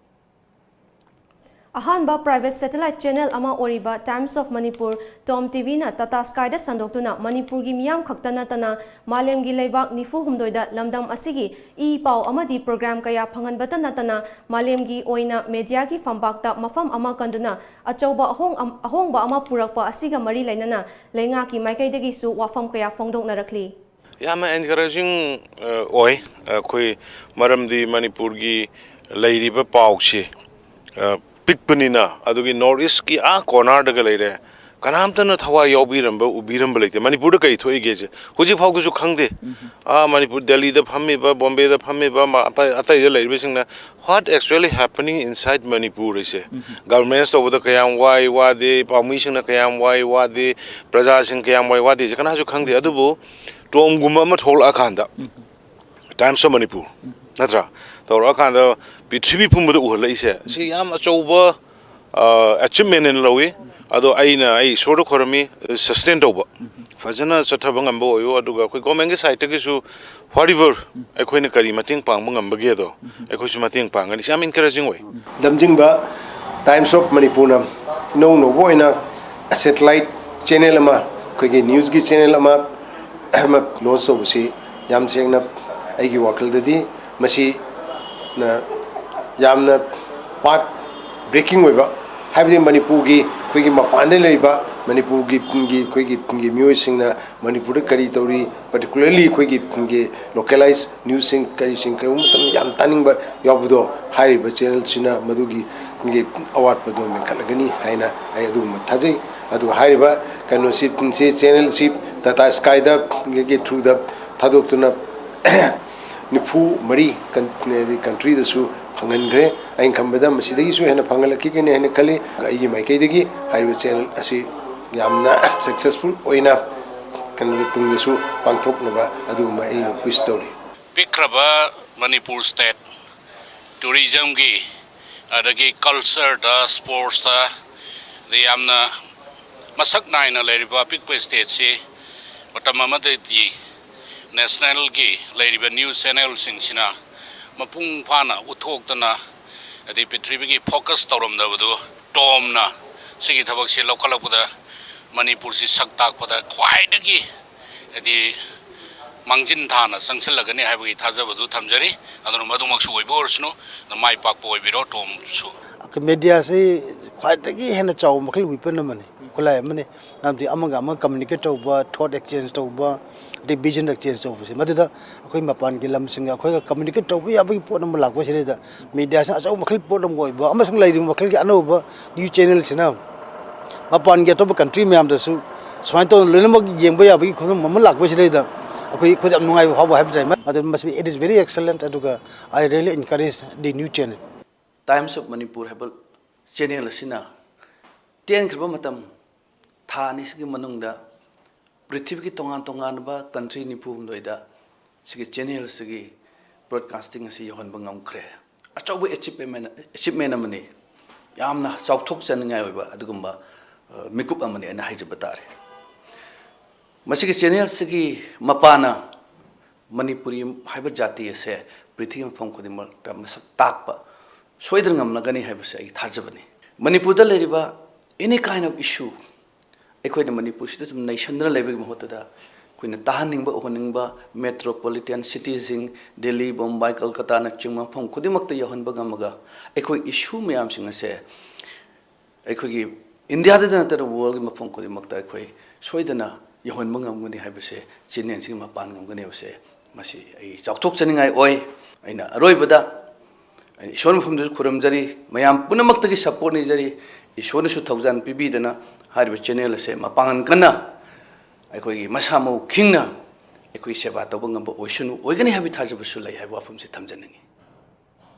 ꯑꯍꯥꯟꯕ private satellite channel ꯑꯃ ꯑꯣꯏꯔꯤꯕ Times of Manipur, TOM T V ꯅ Tata Sky ꯗ ꯁꯟꯗꯣꯛꯇꯨꯅ ꯃꯅꯤꯄꯨꯔꯒꯤ ꯃꯤꯌꯥꯝ ꯈꯛꯇ ꯅꯠꯇꯅ ꯃꯥꯂꯦꯝꯒꯤ ꯂꯩꯕꯥꯛ ꯅꯤꯐꯨ ꯍꯨꯝꯗꯣꯏꯗ ꯂꯝꯗꯝ ꯑꯁꯤꯒꯤ ꯏ ꯄꯥꯎ ꯑꯃꯗꯤ program ꯀꯌꯥ ꯐꯪꯍꯟꯕꯇ ꯅꯠꯇꯅ ꯃꯥꯂꯦꯝꯒꯤ ꯑꯣꯏꯅ media ꯒꯤ ꯐꯝꯄꯥꯛꯇ ꯃꯐꯝ ꯑꯃ ꯀꯟꯗꯨꯅ ꯑꯆꯧꯕ ꯑꯍꯣꯡ-, ꯑꯍꯣꯡꯕ ꯑꯃ ꯄꯨꯔꯛꯄ ꯑꯁꯤꯒ ꯃꯔꯤ ꯂꯩꯅꯅ ꯂꯩꯉꯥꯛꯀꯤ ꯃꯥꯏꯀꯩꯗꯒꯤꯁꯨ ꯋꯥꯐꯝ ꯀꯌꯥ ꯐꯣꯡꯗꯣꯛꯅꯔꯛꯂꯤ꯫ ꯌꯥꯝꯅ encouraging, ꯑ, ꯑꯣꯏ꯫ ꯑꯩꯈꯣꯏ, ꯃꯔꯝꯗꯤ ꯃꯅꯤꯄꯨꯔꯒꯤ ꯂꯩꯔꯤꯕ ꯄꯥꯎꯁꯤ, ꯑ, ꯄꯤꯛꯄꯅꯤꯅ, ꯑꯗꯨꯒꯤ North East ꯀꯤ ꯑꯥ corner ꯗꯒ ꯂꯩꯔꯦ, ꯀꯅꯥꯝꯇꯅ ꯊꯋꯥꯏ ꯌꯥꯎꯕꯤꯔꯝꯕ, ꯎꯕꯤꯔꯝꯕ ꯂꯩꯇꯦ꯫ ꯃꯅꯤꯄꯨꯔꯗ ꯀꯔꯤ ꯊꯣꯛꯏꯒꯦꯁꯦ ꯍꯧꯖꯤꯛ ꯐꯥꯎꯗꯁꯨ ꯈꯪꯗꯦ꯫ ꯑꯥ, ꯃꯅꯤꯄꯨꯔ, ꯗꯦꯜꯂꯤꯗ ꯐꯝꯃꯤꯕ, ꯕꯣꯝꯕꯦꯗ ꯐꯝꯃꯤꯕ, ꯃ-, ꯑꯇꯩ, ꯑꯇꯩꯗ ꯂꯩꯔꯤꯕꯁꯤꯡꯅ what actually happening inside Manipur ꯍꯥꯏꯁꯦ, governance ꯇꯧꯕꯗ ꯀꯌꯥꯝ ꯋꯥꯏ ꯋꯥꯗꯦ, ꯄꯥꯎꯃꯤꯁꯤꯡꯅ ꯀꯌꯥꯝ ꯋꯥꯏ ꯋꯥꯗꯦ, ꯄ꯭ꯔꯖꯥꯁꯤꯡ ꯀꯌꯥꯝ ꯋꯥꯏ ꯋꯥꯗꯦꯁꯦ ꯀꯅꯥꯁꯨ ꯈꯪꯗꯦ꯫ ꯑꯗꯨꯕꯨ TOM ꯒꯨꯝꯕ ꯑꯃ ꯊꯣꯛꯂꯛꯑꯀꯥꯟꯗ, Times of Manipur, ꯅꯠꯇ꯭ꯔꯥ? ꯇꯧꯔꯛꯑꯀꯥꯟꯗ ꯄ꯭ꯔꯤꯊꯤꯕꯤ ꯄꯨꯝꯕꯗ ꯎꯍꯜꯂꯛꯏꯁꯦ, ꯁꯤ ꯌꯥꯝ ꯑꯆꯧꯕ, ꯑ, achievement ꯍꯥꯏꯅ ꯂꯧꯏ꯫ ꯑꯗꯣ ꯑꯩꯅ, ꯑꯩ ꯏꯁꯣꯔꯗ ꯈꯣꯏꯔꯝꯃꯤ, sustain ꯇꯧꯕ, ꯐꯖꯅ ꯆꯠꯊꯕ ꯉꯝꯕ ꯑꯣꯏꯌꯨ꯫ ꯑꯗꯨꯒ ꯑꯩꯈꯣꯏ government ꯀꯤ side ꯇꯒꯤꯁꯨ whatever ꯑꯩꯈꯣꯏꯅ ꯀꯔꯤ ꯃꯇꯦꯡ ꯄꯥꯡꯕ ꯉꯝꯕꯒꯦꯗꯣ ꯑꯩꯈꯣꯏꯁꯨ ꯃꯇꯦꯡ ꯄꯥꯡꯒꯅꯤ꯫ ꯁꯤ ꯌꯥꯝ encouraging ꯑꯣꯏ꯫ ꯂꯝꯖꯤꯡꯕ Times of Manipurꯅ ꯏꯅꯧ ꯅꯧꯕ ꯑꯣꯏꯅ satellite channel ꯑꯃ, ꯑꯩꯈꯣꯏꯒꯤ newsꯀꯤ channel ꯑꯃ, ꯑꯃ launch ꯇꯧꯕꯁꯤ ꯌꯥꯝ ꯁꯦꯡꯅ ꯑꯩꯒꯤ ꯋꯥꯈꯜꯗꯗꯤ ꯃꯁꯤꯅ ꯌꯥꯝꯅ path breaking ꯑꯣꯏꯕ, ꯍꯥꯏꯕꯗꯤ ꯃꯅꯤꯄꯨꯔꯒꯤ ꯑꯩꯈꯣꯏꯒꯤ ꯃꯄꯥꯟꯗ ꯂꯩꯔꯤꯕ ꯃꯅꯤꯄꯨꯔꯒꯤ, ꯒꯤ ꯑꯩꯈꯣꯏꯒꯤ, ꯒꯤ ꯃꯤꯑꯣꯏꯁꯤꯡꯅ ꯃꯅꯤꯄꯨꯔꯗ ꯀꯔꯤ ꯇꯧꯔꯤ, particularly ꯑꯩꯈꯣꯏꯒꯤ, ꯒꯤ localized newsꯁꯤꯡ ꯀꯔꯤꯁꯤꯡ ꯀꯔꯤꯒꯨꯝꯕ ꯃꯇꯝꯗ ꯌꯥꯝ ꯇꯥꯅꯤꯡꯕ ꯌꯥꯎꯕꯗꯣ, ꯍꯥꯏꯔꯤꯕ channelꯁꯤꯅ ꯃꯗꯨꯒꯤ, ꯒꯤ ꯑꯋꯥꯠꯄꯗꯣ ꯃꯦꯟꯈꯠꯂꯒꯅꯤ ꯍꯥꯏꯅ ꯑꯩ ꯑꯗꯨꯒꯨꯝꯕ ꯊꯥꯖꯩ꯫ ꯑꯗꯨꯒ ꯍꯥꯏꯔꯤꯕ ꯀꯩꯅꯣꯁꯤ, ꯁꯤ channelꯁꯤ Tata Skyꯗ, ꯒꯤ, ꯒꯤ throughꯗ ꯊꯥꯗꯣꯛꯇꯨꯅ ꯅꯤꯐꯨ ꯃꯔꯤ ꯀꯟ-, ꯍꯥꯏꯗꯤ countryꯗꯁꯨ ꯐꯪꯍꯟꯈ꯭ꯔꯦ꯫ ꯑꯩꯅ ꯈꯟꯕꯗ ꯃꯁꯤꯗꯒꯤꯁꯨ ꯍꯦꯟꯅ ꯐꯪꯍꯜꯂꯛꯈꯤꯒꯅꯤ ꯍꯥꯏꯅ ꯈꯜꯂꯤ꯫ ꯑꯩꯒꯤ ꯃꯥꯏꯀꯩꯗꯒꯤ ꯍꯥꯏꯔꯤꯕ channel ꯑꯁꯤ ꯌꯥꯝꯅ successful ꯑꯣꯏꯅ ꯀꯩꯅꯣ ꯇꯨꯡꯗꯁꯨ ꯄꯥꯡꯊꯣꯛꯅꯕ ꯑꯗꯨꯒꯨꯝꯕ ꯑꯩꯅ wish ꯇꯧꯔꯤ꯫ ꯄꯤꯛꯈ꯭ꯔꯕ ꯃꯅꯤꯄꯨꯔ state tourismꯒꯤ, ꯑꯗꯒꯤ cultureꯗ, sportsꯇ, ꯑꯗꯩ ꯌꯥꯝꯅ ꯃꯁꯛ ꯅꯥꯏꯅ ꯂꯩꯔꯤꯕ ꯑꯄꯤꯛꯄ stateꯁꯤ ꯃꯇꯝ ꯑꯃꯗꯗꯤ nationalꯒꯤ ꯂꯩꯔꯤꯕ news channelꯁꯤꯡꯁꯤꯅ ꯃꯄꯨꯡ ꯐꯥꯅ ꯎꯠꯊꯣꯛꯇꯅ, ꯑꯗꯩ ꯄ꯭ꯔꯤꯊꯤꯕꯤꯒꯤ focus ꯇꯧꯔꯝꯗꯕꯗꯨ TOMꯅ ꯁꯤꯒꯤ ꯊꯕꯛꯁꯤ ꯂꯧꯈꯠꯂꯛꯄꯗ ꯃꯅꯤꯄꯨꯔꯁꯤ ꯁꯛ ꯇꯥꯛꯄꯗ ꯈ꯭ꯋꯥꯏꯗꯒꯤ, ꯍꯥꯏꯗꯤ, ꯃꯥꯡꯖꯤꯟ ꯊꯥꯅ ꯆꯪꯁꯤꯜꯂꯒꯅꯤ ꯍꯥꯏꯕꯒꯤ ꯊꯥꯖꯕꯗꯨ ꯊꯝꯖꯔꯤ꯫ ꯑꯗꯨꯅ ꯃꯗꯨꯃꯛꯁꯨ ꯑꯣꯏꯕ ꯑꯣꯏꯔꯁꯅꯨ, ꯑꯗꯨ ꯃꯥꯏ ꯄꯥꯛꯄ ꯑꯣꯏꯕꯤꯔꯣ TOMꯁꯨ꯫ ꯑꯩꯈꯣꯏ mediaꯁꯤ ꯈ꯭ꯋꯥꯏꯗꯒꯤ ꯍꯦꯟꯅ ꯆꯥꯎꯕ ꯃꯈꯜ weapon ꯑꯃꯅꯤ, ꯈꯨꯠꯂꯥꯏ ꯑꯃꯅꯤ꯫ ꯃꯔꯝꯗꯤ ꯑꯃꯒ ꯑꯃꯒ communicate ꯇꯧꯕ, thought exchange ꯇꯧꯕ, ꯑꯗꯩ vision exchange ꯇꯧꯕꯁꯦ, ꯃꯗꯨꯗ ꯑꯩꯈꯣꯏ ꯃꯄꯥꯟꯒꯤ ꯂꯝꯁꯤꯡꯒ ꯑꯩꯈꯣꯏꯒ communicate ꯇꯧꯕ ꯌꯥꯕꯒꯤ ꯄꯣꯠ ꯑꯃ ꯂꯥꯛꯄꯁꯤꯗꯩꯗ mediaꯁꯤꯅ ꯑꯆꯧꯕ ꯃꯈꯜ ꯄꯣꯠ ꯑꯃ ꯑꯣꯏꯕ ꯑꯃꯁꯨꯡ ꯂꯩꯔꯤꯕ ꯃꯈꯜꯒꯤ ꯑꯅꯧꯕ news channelꯁꯤꯅ ꯃꯄꯥꯟꯒꯤ ꯑꯇꯣꯞꯄ country ꯃꯌꯥꯝꯗꯁꯨ ꯁꯨꯃꯥꯏꯅ ꯇꯧꯗꯅ ꯂꯣꯏꯅꯃꯛ ꯌꯦꯡꯕ ꯌꯥꯕꯒꯤ ꯈꯨꯗꯝ ꯑꯃ ꯂꯥꯛꯄꯁꯤꯗꯩꯗ ꯑꯩꯈꯣꯏ, ꯑꯩꯈꯣꯏꯗ ꯌꯥꯝ ꯅꯨꯡꯉꯥꯏꯕ ꯐꯥꯎꯕ ꯍꯥꯏꯕ ꯇꯥꯏ꯫ ꯑꯗꯨꯅ ꯃꯁꯤ it is very excellent, ꯑꯗꯨꯒ I really encourage the new channel꯫ Times of Manipur ꯍꯥꯏꯕ channel ꯑꯁꯤꯅ ꯇꯦꯟꯈ꯭ꯔꯕ ꯃꯇꯝ, ꯊꯥ ꯑꯅꯤꯁꯤꯒꯤ ꯃꯅꯨꯡꯗ ꯄ꯭ꯔꯤꯊꯤꯕꯤꯒꯤ ꯇꯣꯉꯥꯟ ꯇꯣꯉꯥꯟꯕ country ꯅꯤꯐꯨ ꯍꯨꯝꯗꯣꯏꯗ ꯁꯤꯒꯤ channelꯁꯤꯒꯤ broadcasting ꯑꯁꯤ ꯌꯧꯍꯟꯕ ꯉꯝꯈ꯭ꯔꯦ꯫ ꯑꯆꯧꯕ achievement, achievement ꯑꯃꯅꯤ꯫ ꯌꯥꯝꯅ ꯆꯥꯎꯊꯣꯛꯆꯅꯤꯡꯉꯥꯏ ꯑꯣꯏꯕ ꯑꯗꯨꯒꯨꯝꯕ, ꯑ, ꯃꯤꯀꯨꯞ ꯑꯃꯅꯤ ꯑꯩꯅ ꯍꯥꯏꯖꯕ ꯇꯥꯔꯦ꯫ ꯃꯁꯤꯒꯤ channelꯁꯤꯒꯤ ꯃꯄꯥꯅ ꯃꯅꯤꯄꯨꯔꯤ ꯍꯥꯏꯕ ꯖꯥꯇꯤ ꯑꯁꯦ ꯄ꯭ꯔꯤꯊꯤꯕꯤ ꯃꯐꯝ ꯈꯨꯗꯤꯡꯃꯛꯇ ꯃꯁꯛ ꯇꯥꯛꯄ ꯁꯣꯏꯗꯅ ꯉꯝꯂꯒꯅꯤ ꯍꯥꯏꯕꯁꯦ ꯑꯩꯒꯤ ꯊꯥꯖꯕꯅꯤ꯫ ꯃꯅꯤꯄꯨꯔꯗ ꯂꯩꯔꯤꯕ any kind of issue ꯑꯩꯈꯣꯏꯅ ꯃꯅꯤꯄꯨꯔꯁꯤꯗ ꯁꯨꯝ ꯅꯩꯁꯟꯗꯨꯅ ꯂꯩꯕꯒꯤ ꯃꯍꯨꯠꯇꯗ ꯑꯩꯈꯣꯏꯅ ꯇꯥꯍꯟꯅꯤꯡꯕ ꯎꯍꯟꯅꯤꯡꯕ metropolitan cityꯁꯤꯡ, ꯗꯤꯜꯂꯤ, ꯕꯣꯝꯕꯥꯏ, ꯀꯜꯀꯇꯥꯅꯆꯤꯡꯕ ꯃꯐꯝ ꯈꯨꯗꯤꯡꯃꯛꯇ ꯌꯧꯍꯟꯕ ꯉꯝꯃꯒ ꯑꯩꯈꯣꯏ issue ꯃꯌꯥꯝꯁꯤꯡ ꯑꯁꯦ ꯑꯩꯈꯣꯏꯒꯤ ꯏꯟꯗꯤꯌꯥꯗꯇ ꯅꯠꯇꯅ worldꯒꯤ ꯃꯐꯝ ꯈꯨꯗꯤꯡꯃꯛꯇ ꯑꯩꯈꯣꯏ ꯁꯣꯏꯗꯅ ꯌꯧꯍꯟꯕ ꯉꯝꯒꯅꯤ ꯍꯥꯏꯕꯁꯦ, ꯆꯦꯅꯦꯜꯁꯤꯒꯤ ꯃꯄꯥꯟ ꯉꯝꯒꯅꯤ ꯍꯥꯏꯕꯁꯦ, ꯃꯁꯤ ꯑꯩ ꯆꯥꯎꯊꯣꯛꯆꯅꯤꯡꯉꯥꯏ ꯑꯣꯏ꯫ ꯑꯩꯅ ꯑꯔꯣꯏꯕꯗ ꯑꯩꯅ ꯏꯁꯣꯔ ꯃꯐꯝꯗꯁꯨ ꯈꯨꯔꯨꯝꯖꯔꯤ, ꯃꯌꯥꯝ ꯄꯨꯝꯅꯃꯛꯇꯒꯤ support ꯅꯤꯖꯔꯤ꯫ ꯏꯁꯣꯔꯅꯁꯨ ꯊꯧꯖꯥꯜ ꯄꯤꯕꯤꯗꯅ ꯍꯥꯏꯔꯤꯕ ꯆꯦꯅꯦꯜ ꯑꯁꯦ ꯃꯄꯥꯡꯒꯜ ꯀꯟꯅ ꯑꯩꯈꯣꯏꯒꯤ ꯃꯁꯥ ꯃꯎ ꯈꯤꯡꯅ ꯑꯩꯈꯣꯏ ꯁꯦꯕꯥ ꯇꯧꯕ ꯉꯝꯕ ꯑꯣꯏꯁꯅꯨ, ꯑꯣꯏꯒꯅꯤ ꯍꯥꯏꯕꯒꯤ ꯊꯥꯖꯕꯁꯨ ꯂꯩ ꯍꯥꯏꯕ ꯋꯥꯐꯝꯁꯤ ꯊꯝꯖꯅꯤꯡꯏ꯫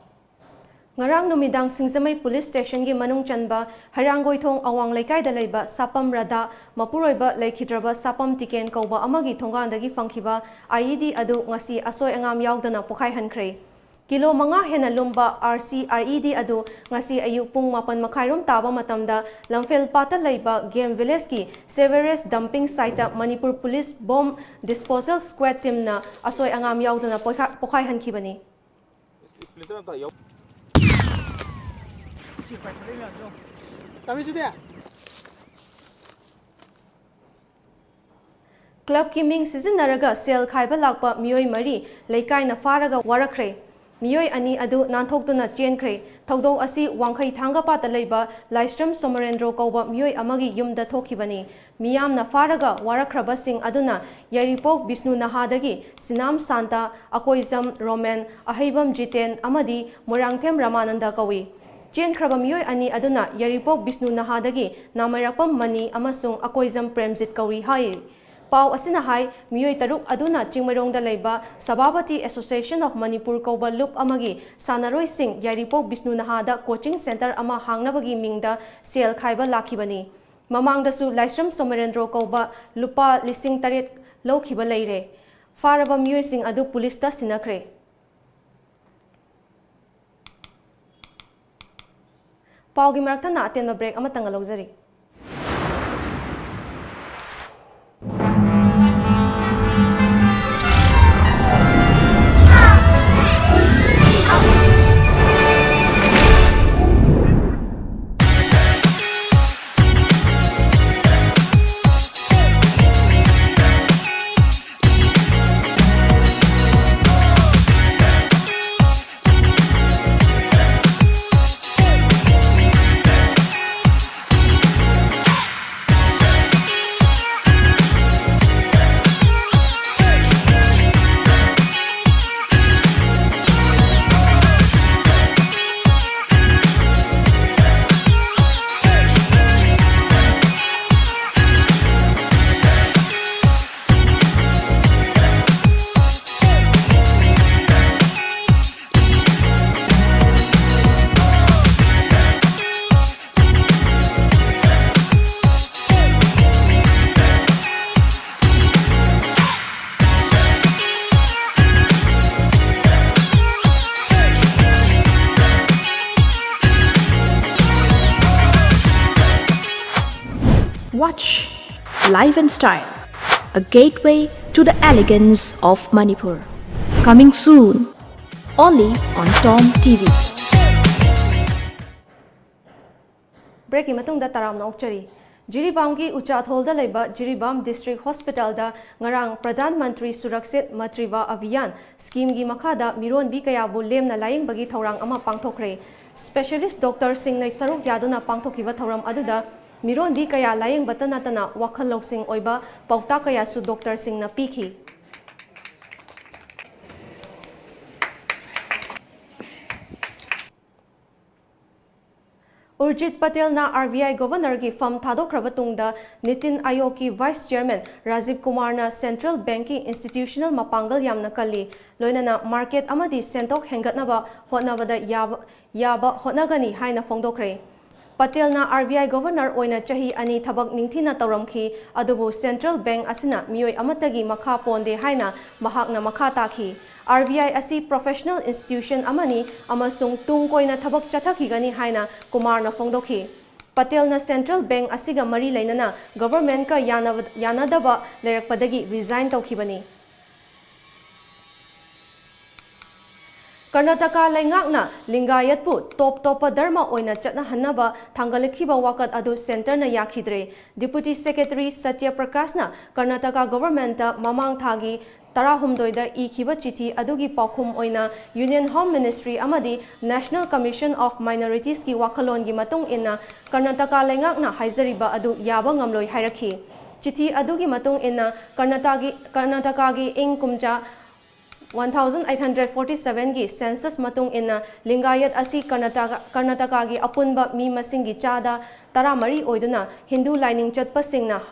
ꯉꯔꯥꯡ ꯅꯨꯃꯤꯗꯥꯡ ꯁꯤꯡꯖꯃꯩ ꯄꯨꯂꯤꯁ ꯁ꯭ꯇꯦꯁꯟꯒꯤ ꯃꯅꯨꯡ ꯆꯟꯕ ꯍꯩꯔꯥꯡꯒꯣꯏꯊꯣꯡ ꯑꯋꯥꯡ ꯂꯩꯀꯥꯏꯗ ꯂꯩꯕ ꯁꯥꯄꯝ ꯔꯥꯙꯥ, ꯃꯄꯨꯔꯣꯏꯕ ꯂꯩꯈꯤꯗ꯭ꯔꯕ ꯁꯥꯄꯝ ꯇꯤꯀꯦꯟ ꯀꯧꯕ ꯑꯃꯒꯤ ꯊꯣꯡꯒꯥꯟꯗꯒꯤ ꯐꯪꯈꯤꯕ IED ꯑꯗꯨ ꯉꯁꯤ ꯑꯁꯣꯏ ꯑꯉꯥꯝ ꯌꯥꯎꯗꯅ ꯄꯣꯈꯥꯏꯍꯟꯈ꯭ꯔꯦ꯫ ꯀꯤꯂꯣ ꯃꯉꯥ ꯍꯦꯟꯅ ꯂꯨꯝꯕ RC IED ꯑꯗꯨ ꯉꯁꯤ ꯑꯌꯨꯛ ꯄꯨꯡ ꯃꯥꯄꯟ ꯃꯈꯥꯏꯔꯣꯝ ꯇꯥꯕ ꯃꯇꯝꯗ ꯂꯝꯐꯦꯜ ꯄꯥꯠꯇ ꯂꯩꯕ ꯒꯦꯝ ꯚꯤꯂꯦꯖꯀꯤ sewerage dumping siteꯇ Manipur police bomb disposal squad teamꯅ ꯑꯁꯣꯏ ꯑꯉꯥꯝ ꯌꯥꯎꯗꯅ ꯄꯣꯏꯈꯥ-, ꯄꯣꯈꯥꯏꯍꯟꯈꯤꯕꯅꯤ꯫ ꯀ꯭ꯂꯕꯀꯤ ꯃꯤꯡ ꯁꯤꯖꯤꯟꯅꯔꯒ ꯁꯦꯜ ꯈꯥꯏꯕ ꯂꯥꯛꯄ ꯃꯤꯑꯣꯏ ꯃꯔꯤ ꯂꯩꯀꯥꯏꯅ ꯐꯥꯔꯒ ꯋꯥꯔꯛꯈ꯭ꯔꯦ꯫ ꯃꯤꯑꯣꯏ ꯑꯅꯤ ꯑꯗꯨ ꯅꯥꯟꯊꯣꯛꯇꯨꯅ ꯆꯦꯟꯈ꯭ꯔꯦ꯫ ꯊꯧꯗꯣꯛ ꯑꯁꯤ ꯋꯥꯡꯈꯩ ꯊꯥꯡꯒꯄꯥꯠꯇ ꯂꯩꯕ ꯂꯥꯏꯁ꯭ꯔꯝ ꯁꯣꯃꯔꯦꯟꯗ꯭ꯔꯣ ꯀꯧꯕ ꯃꯤꯑꯣꯏ ꯑꯃꯒꯤ ꯌꯨꯝꯗ ꯊꯣꯛꯈꯤꯕꯅꯤ꯫ ꯃꯤꯌꯥꯝꯅ ꯐꯥꯔꯒ ꯋꯥꯔꯛꯈ꯭ꯔꯕꯁꯤꯡ ꯑꯗꯨꯅ ꯌꯥꯏꯔꯤꯄꯣꯛ ꯕꯤꯁꯅꯨ ꯅꯍꯥꯗꯒꯤ ꯁꯤꯅꯥꯝ ꯁꯥꯟꯇ, ꯑꯀꯣꯏꯖꯝ ꯔꯣꯃꯦꯟ, ꯑꯍꯩꯕꯝ ꯖꯤꯇꯦꯟ ꯑꯃꯗꯤ ꯃꯣꯏꯔꯥꯡꯊꯦꯝ ꯔꯃꯥꯅꯟꯗ ꯀꯧꯏ꯫ ꯆꯦꯟꯈ꯭ꯔꯕ ꯃꯤꯑꯣꯏ ꯑꯅꯤ ꯑꯗꯨꯅ ꯌꯥꯏꯔꯤꯄꯣꯛ ꯕꯤꯁꯅꯨ ꯅꯍꯥꯗꯒꯤ ꯅꯥꯃꯩꯔꯥꯛꯄꯝ ꯃꯅꯤ ꯑꯃꯁꯨꯡ ꯑꯀꯣꯏꯖꯝ ꯄ꯭ꯔꯦꯝꯖꯤꯠ ꯀꯧꯏ ꯍꯥꯏ꯫ ꯄꯥꯎ ꯑꯁꯤꯅ ꯍꯥꯏ, ꯃꯤꯑꯣꯏ ꯇꯔꯨꯛ ꯑꯗꯨꯅ ꯆꯤꯡꯃꯩꯔꯣꯡꯗ ꯂꯩꯕ Sabhabati Association of Manipur ꯀꯧꯕ ꯂꯨꯞ ꯑꯃꯒꯤ ꯁꯥꯟꯅꯔꯣꯏꯁꯤꯡ ꯌꯥꯏꯔꯤꯄꯣꯛ ꯕꯤꯁꯅꯨ ꯅꯍꯥꯗ coaching centre ꯑꯃ ꯍꯥꯡꯅꯕꯒꯤ ꯃꯤꯡꯗ ꯁꯦꯜ ꯈꯥꯏꯕ ꯂꯥꯛꯈꯤꯕꯅꯤ꯫ ꯃꯃꯥꯡꯗꯁꯨ ꯂꯥꯏꯁ꯭ꯔꯝ ꯁꯣꯃꯔꯦꯟꯗ꯭ꯔꯣ ꯀꯧꯕ ꯂꯨꯄꯥ ꯂꯤꯁꯤꯡ ꯇꯔꯦꯠ ꯂꯧꯈꯤꯕ ꯂꯩꯔꯦ꯫ ꯐꯥꯔꯕ ꯃꯤꯑꯣꯏꯁꯤꯡ ꯑꯗꯨ ꯄꯨꯂꯤꯁꯇ ꯁꯤꯟꯅꯈ꯭ꯔꯦ꯫ ꯄꯥꯎꯒꯤ ꯃꯔꯛ ꯊꯠꯅ ꯑꯇꯦꯟꯕ break ꯑꯃꯇꯪꯒ ꯂꯧꯖꯔꯤ꯫ Life and Style, a gateway to the elegance of Manipur. Coming soon, only on Tom T V. Breakꯀꯤ ꯃꯇꯨꯡꯗ ꯇꯔꯥꯝꯅ ꯑꯣꯛꯆꯔꯤ꯫ ꯖꯤꯔꯤꯕꯥꯝꯒꯤ ꯎꯆꯥꯊꯣꯜꯗ ꯂꯩꯕ ꯖꯤꯔꯤꯕꯥꯝ District Hospitalꯗ ꯉꯔꯥꯡ Pradhan Mantri Surakshit Matritva Abhiyan schemeꯒꯤ ꯃꯈꯥꯗ ꯃꯤꯔꯣꯟꯕꯤ ꯀꯌꯥꯕꯨ ꯂꯦꯝꯅ ꯂꯥꯌꯦꯡꯕꯒꯤ ꯊꯧꯔꯥꯡ ꯑꯃ ꯄꯥꯡꯊꯣꯛꯈ꯭ꯔꯦ꯫ Specialist doctorꯁꯤꯡꯅ ꯁꯔꯨꯛ ꯌꯥꯗꯨꯅ ꯄꯥꯡꯊꯣꯛꯈꯤꯕ ꯊꯧꯔꯝ ꯑꯗꯨꯗ ꯃꯤꯔꯣꯟꯕꯤ ꯀꯌꯥ ꯂꯥꯌꯦꯡꯕꯇ ꯅꯠꯇꯅ ꯋꯥꯈꯜ ꯂꯧꯁꯤꯡ ꯑꯣꯏꯕ ꯄꯥꯎꯇꯥꯛ ꯀꯌꯥꯁꯨ doctorꯁꯤꯡꯅ ꯄꯤꯈꯤ꯫ ꯎꯔꯖꯤꯠ ꯄꯇꯦꯜꯅ RBI Governorꯒꯤ ꯐꯝ ꯊꯥꯗꯣꯛꯈ꯭ꯔꯕ ꯇꯨꯡꯗ ꯅꯤꯇꯤ ꯑꯥꯌꯣꯒꯀꯤ Vice Chairman ꯔꯥꯖꯤꯕ ꯀꯨꯃꯥꯔꯅ Central Bankꯀꯤ institutional ꯃꯄꯥꯡꯒꯜ ꯌꯥꯝꯅ ꯀꯜꯂꯤ, ꯂꯣꯏꯅꯅ market ꯑꯃꯗꯤ ꯁꯦꯟꯊꯣꯛ ꯍꯦꯟꯒꯠꯅꯕ ꯍꯣꯠꯅꯕꯗ ꯌꯥꯕ, ꯌꯥꯕ ꯍꯣꯠꯅꯒꯅꯤ ꯍꯥꯏꯅ ꯐꯣꯡꯗꯣꯛꯈ꯭ꯔꯦ꯫ ꯄꯇꯦꯜꯅ RBI Governor ꯑꯣꯏꯅ ꯆꯍꯤ ꯑꯅꯤ ꯊꯕꯛ ꯅꯤꯡꯊꯤꯅ ꯇꯧꯔꯝꯈꯤ, ꯑꯗꯨꯕꯨ Central Bank ꯑꯁꯤꯅ ꯃꯤꯑꯣꯏ ꯑꯃꯠꯇꯒꯤ ꯃꯈꯥ ꯄꯣꯟꯗꯦ ꯍꯥꯏꯅ ꯃꯍꯥꯛꯅ ꯃꯈꯥ ꯇꯥꯈꯤ꯫ RBI ꯑꯁꯤ professional institution ꯑꯃꯅꯤ ꯑꯃꯁꯨꯡ ꯇꯨꯡ ꯀꯣꯏꯅ ꯊꯕꯛ ꯆꯠꯊꯈꯤꯒꯅꯤ ꯍꯥꯏꯅ ꯀꯨꯃꯥꯔꯅ ꯐꯣꯡꯗꯣꯛꯈꯤ꯫ ꯄꯇꯦꯜꯅ Central Bank ꯑꯁꯤꯒ ꯃꯔꯤ ꯂꯩꯅꯅ governmentꯀ ꯌꯥꯅꯕ-, ꯌꯥꯅꯗꯕ ꯂꯩꯔꯛꯄꯗꯒꯤ resign ꯇꯧꯈꯤꯕꯅꯤ꯫ ꯀꯔꯅꯥꯇꯀꯥ ꯂꯩꯉꯥꯛꯅ ꯂꯤꯡꯒꯥꯌꯠꯄꯨ ꯇꯣꯞ ꯇꯣꯞꯄ ꯙꯔꯃ ꯑꯣꯏꯅ ꯆꯠꯅꯍꯟꯅꯕ ꯊꯥꯡꯒꯠꯂꯛꯈꯤꯕ ꯋꯥꯀꯠ ꯑꯗꯨ centreꯅ ꯌꯥꯈꯤꯗ꯭ꯔꯦ꯫ Deputy Secretary ꯁꯇ꯭ꯌ ꯄ꯭ꯔꯀꯥꯁꯅ ꯀꯔꯅꯥꯇꯀꯥ governmentꯇ ꯃꯃꯥꯡ ꯊꯥꯒꯤ ꯇꯔꯥꯍꯨꯝꯗꯣꯏꯗ ꯏꯈꯤꯕ ꯆꯤꯊꯤ ꯑꯗꯨꯒꯤ ꯄꯥꯎꯈꯨꯝ ꯑꯣꯏꯅ Union Home Ministry ꯑꯃꯗꯤ National Commission of Minoritiesꯀꯤ ꯋꯥꯈꯜꯂꯣꯟꯒꯤ ꯃꯇꯨꯡ ꯏꯟꯅ ꯀꯔꯅꯥꯇꯀꯥ ꯂꯩꯉꯥꯛꯅ ꯍꯥꯏꯖꯔꯤꯕ ꯑꯗꯨ ꯌꯥꯕ ꯉꯝꯂꯣꯏ ꯍꯥꯏꯔꯛꯈꯤ꯫ ꯆꯤꯊꯤ ꯑꯗꯨꯒꯤ ꯃꯇꯨꯡ ꯏꯟꯅ ꯀꯔꯅꯥꯇꯀꯥꯒꯤ, ꯀꯔꯅꯥꯇꯀꯥꯒꯤ ꯏꯪ ꯀꯨꯝꯖꯥ one thousand eight hundred forty sevenꯒꯤ census ꯃꯇꯨꯡ ꯏꯟꯅ ꯂꯤꯡꯒꯥꯌꯠ ꯑꯁꯤ ꯀꯔꯅꯥꯇꯀꯥ, ꯀꯔꯅꯥꯇꯀꯥꯒꯤ ꯑꯄꯨꯟꯕ ꯃꯤ ꯃꯁꯤꯡꯒꯤ ꯆꯥꯗ ꯇꯔꯥꯃꯔꯤ ꯑꯣꯏꯗꯨꯅ ꯍꯤꯟꯗꯨ ꯂꯥꯏꯅꯤꯡ ꯆꯠꯄꯁꯤꯡꯅ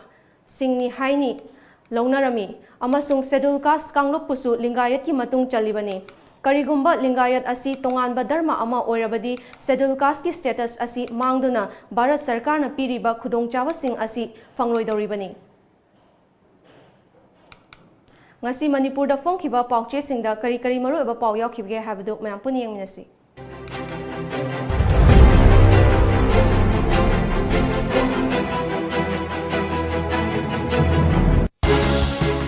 ꯁꯤꯡꯅꯤ ꯍꯥꯏꯅꯤ ꯂꯧꯅꯔꯝꯃꯤ ꯑꯃꯁꯨꯡ Scheduled Caste ꯀꯥꯡꯂꯨꯞꯄꯨꯁꯨ ꯂꯤꯡꯒꯥꯌꯠꯀꯤ ꯃꯇꯨꯡ ꯆꯜꯂꯤꯕꯅꯤ꯫ ꯀꯔꯤꯒꯨꯝꯕ ꯂꯤꯡꯒꯥꯌꯠ ꯑꯁꯤ ꯇꯣꯉꯥꯟꯕ ꯙꯔꯃ ꯑꯃ ꯑꯣꯏꯔꯕꯗꯤ Scheduled Casteꯀꯤ status ꯑꯁꯤ ꯃꯥꯡꯗꯨꯅ ꯚꯥꯔꯠ ꯁꯔꯀꯥꯔꯅ ꯄꯤꯔꯤꯕ ꯈꯨꯗꯣꯡꯆꯥꯕꯁꯤꯡ ꯑꯁꯤ ꯐꯪꯂꯣꯏꯗꯧꯔꯤꯕꯅꯤ꯫ ꯉꯁꯤ ꯃꯅꯤꯄꯨꯔꯗ ꯐꯣꯡꯈꯤꯕ ꯄꯥꯎꯆꯦꯁꯤꯡꯗ ꯀꯔꯤ ꯀꯔꯤ ꯃꯔꯨꯑꯣꯏꯕ ꯄꯥꯎ ꯌꯥꯎꯈꯤꯕꯒꯦ ꯍꯥꯏꯕꯗꯨ ꯃꯌꯥꯝ ꯄꯨꯟꯅ ꯌꯦꯡꯃꯤꯟꯅꯁꯤ꯫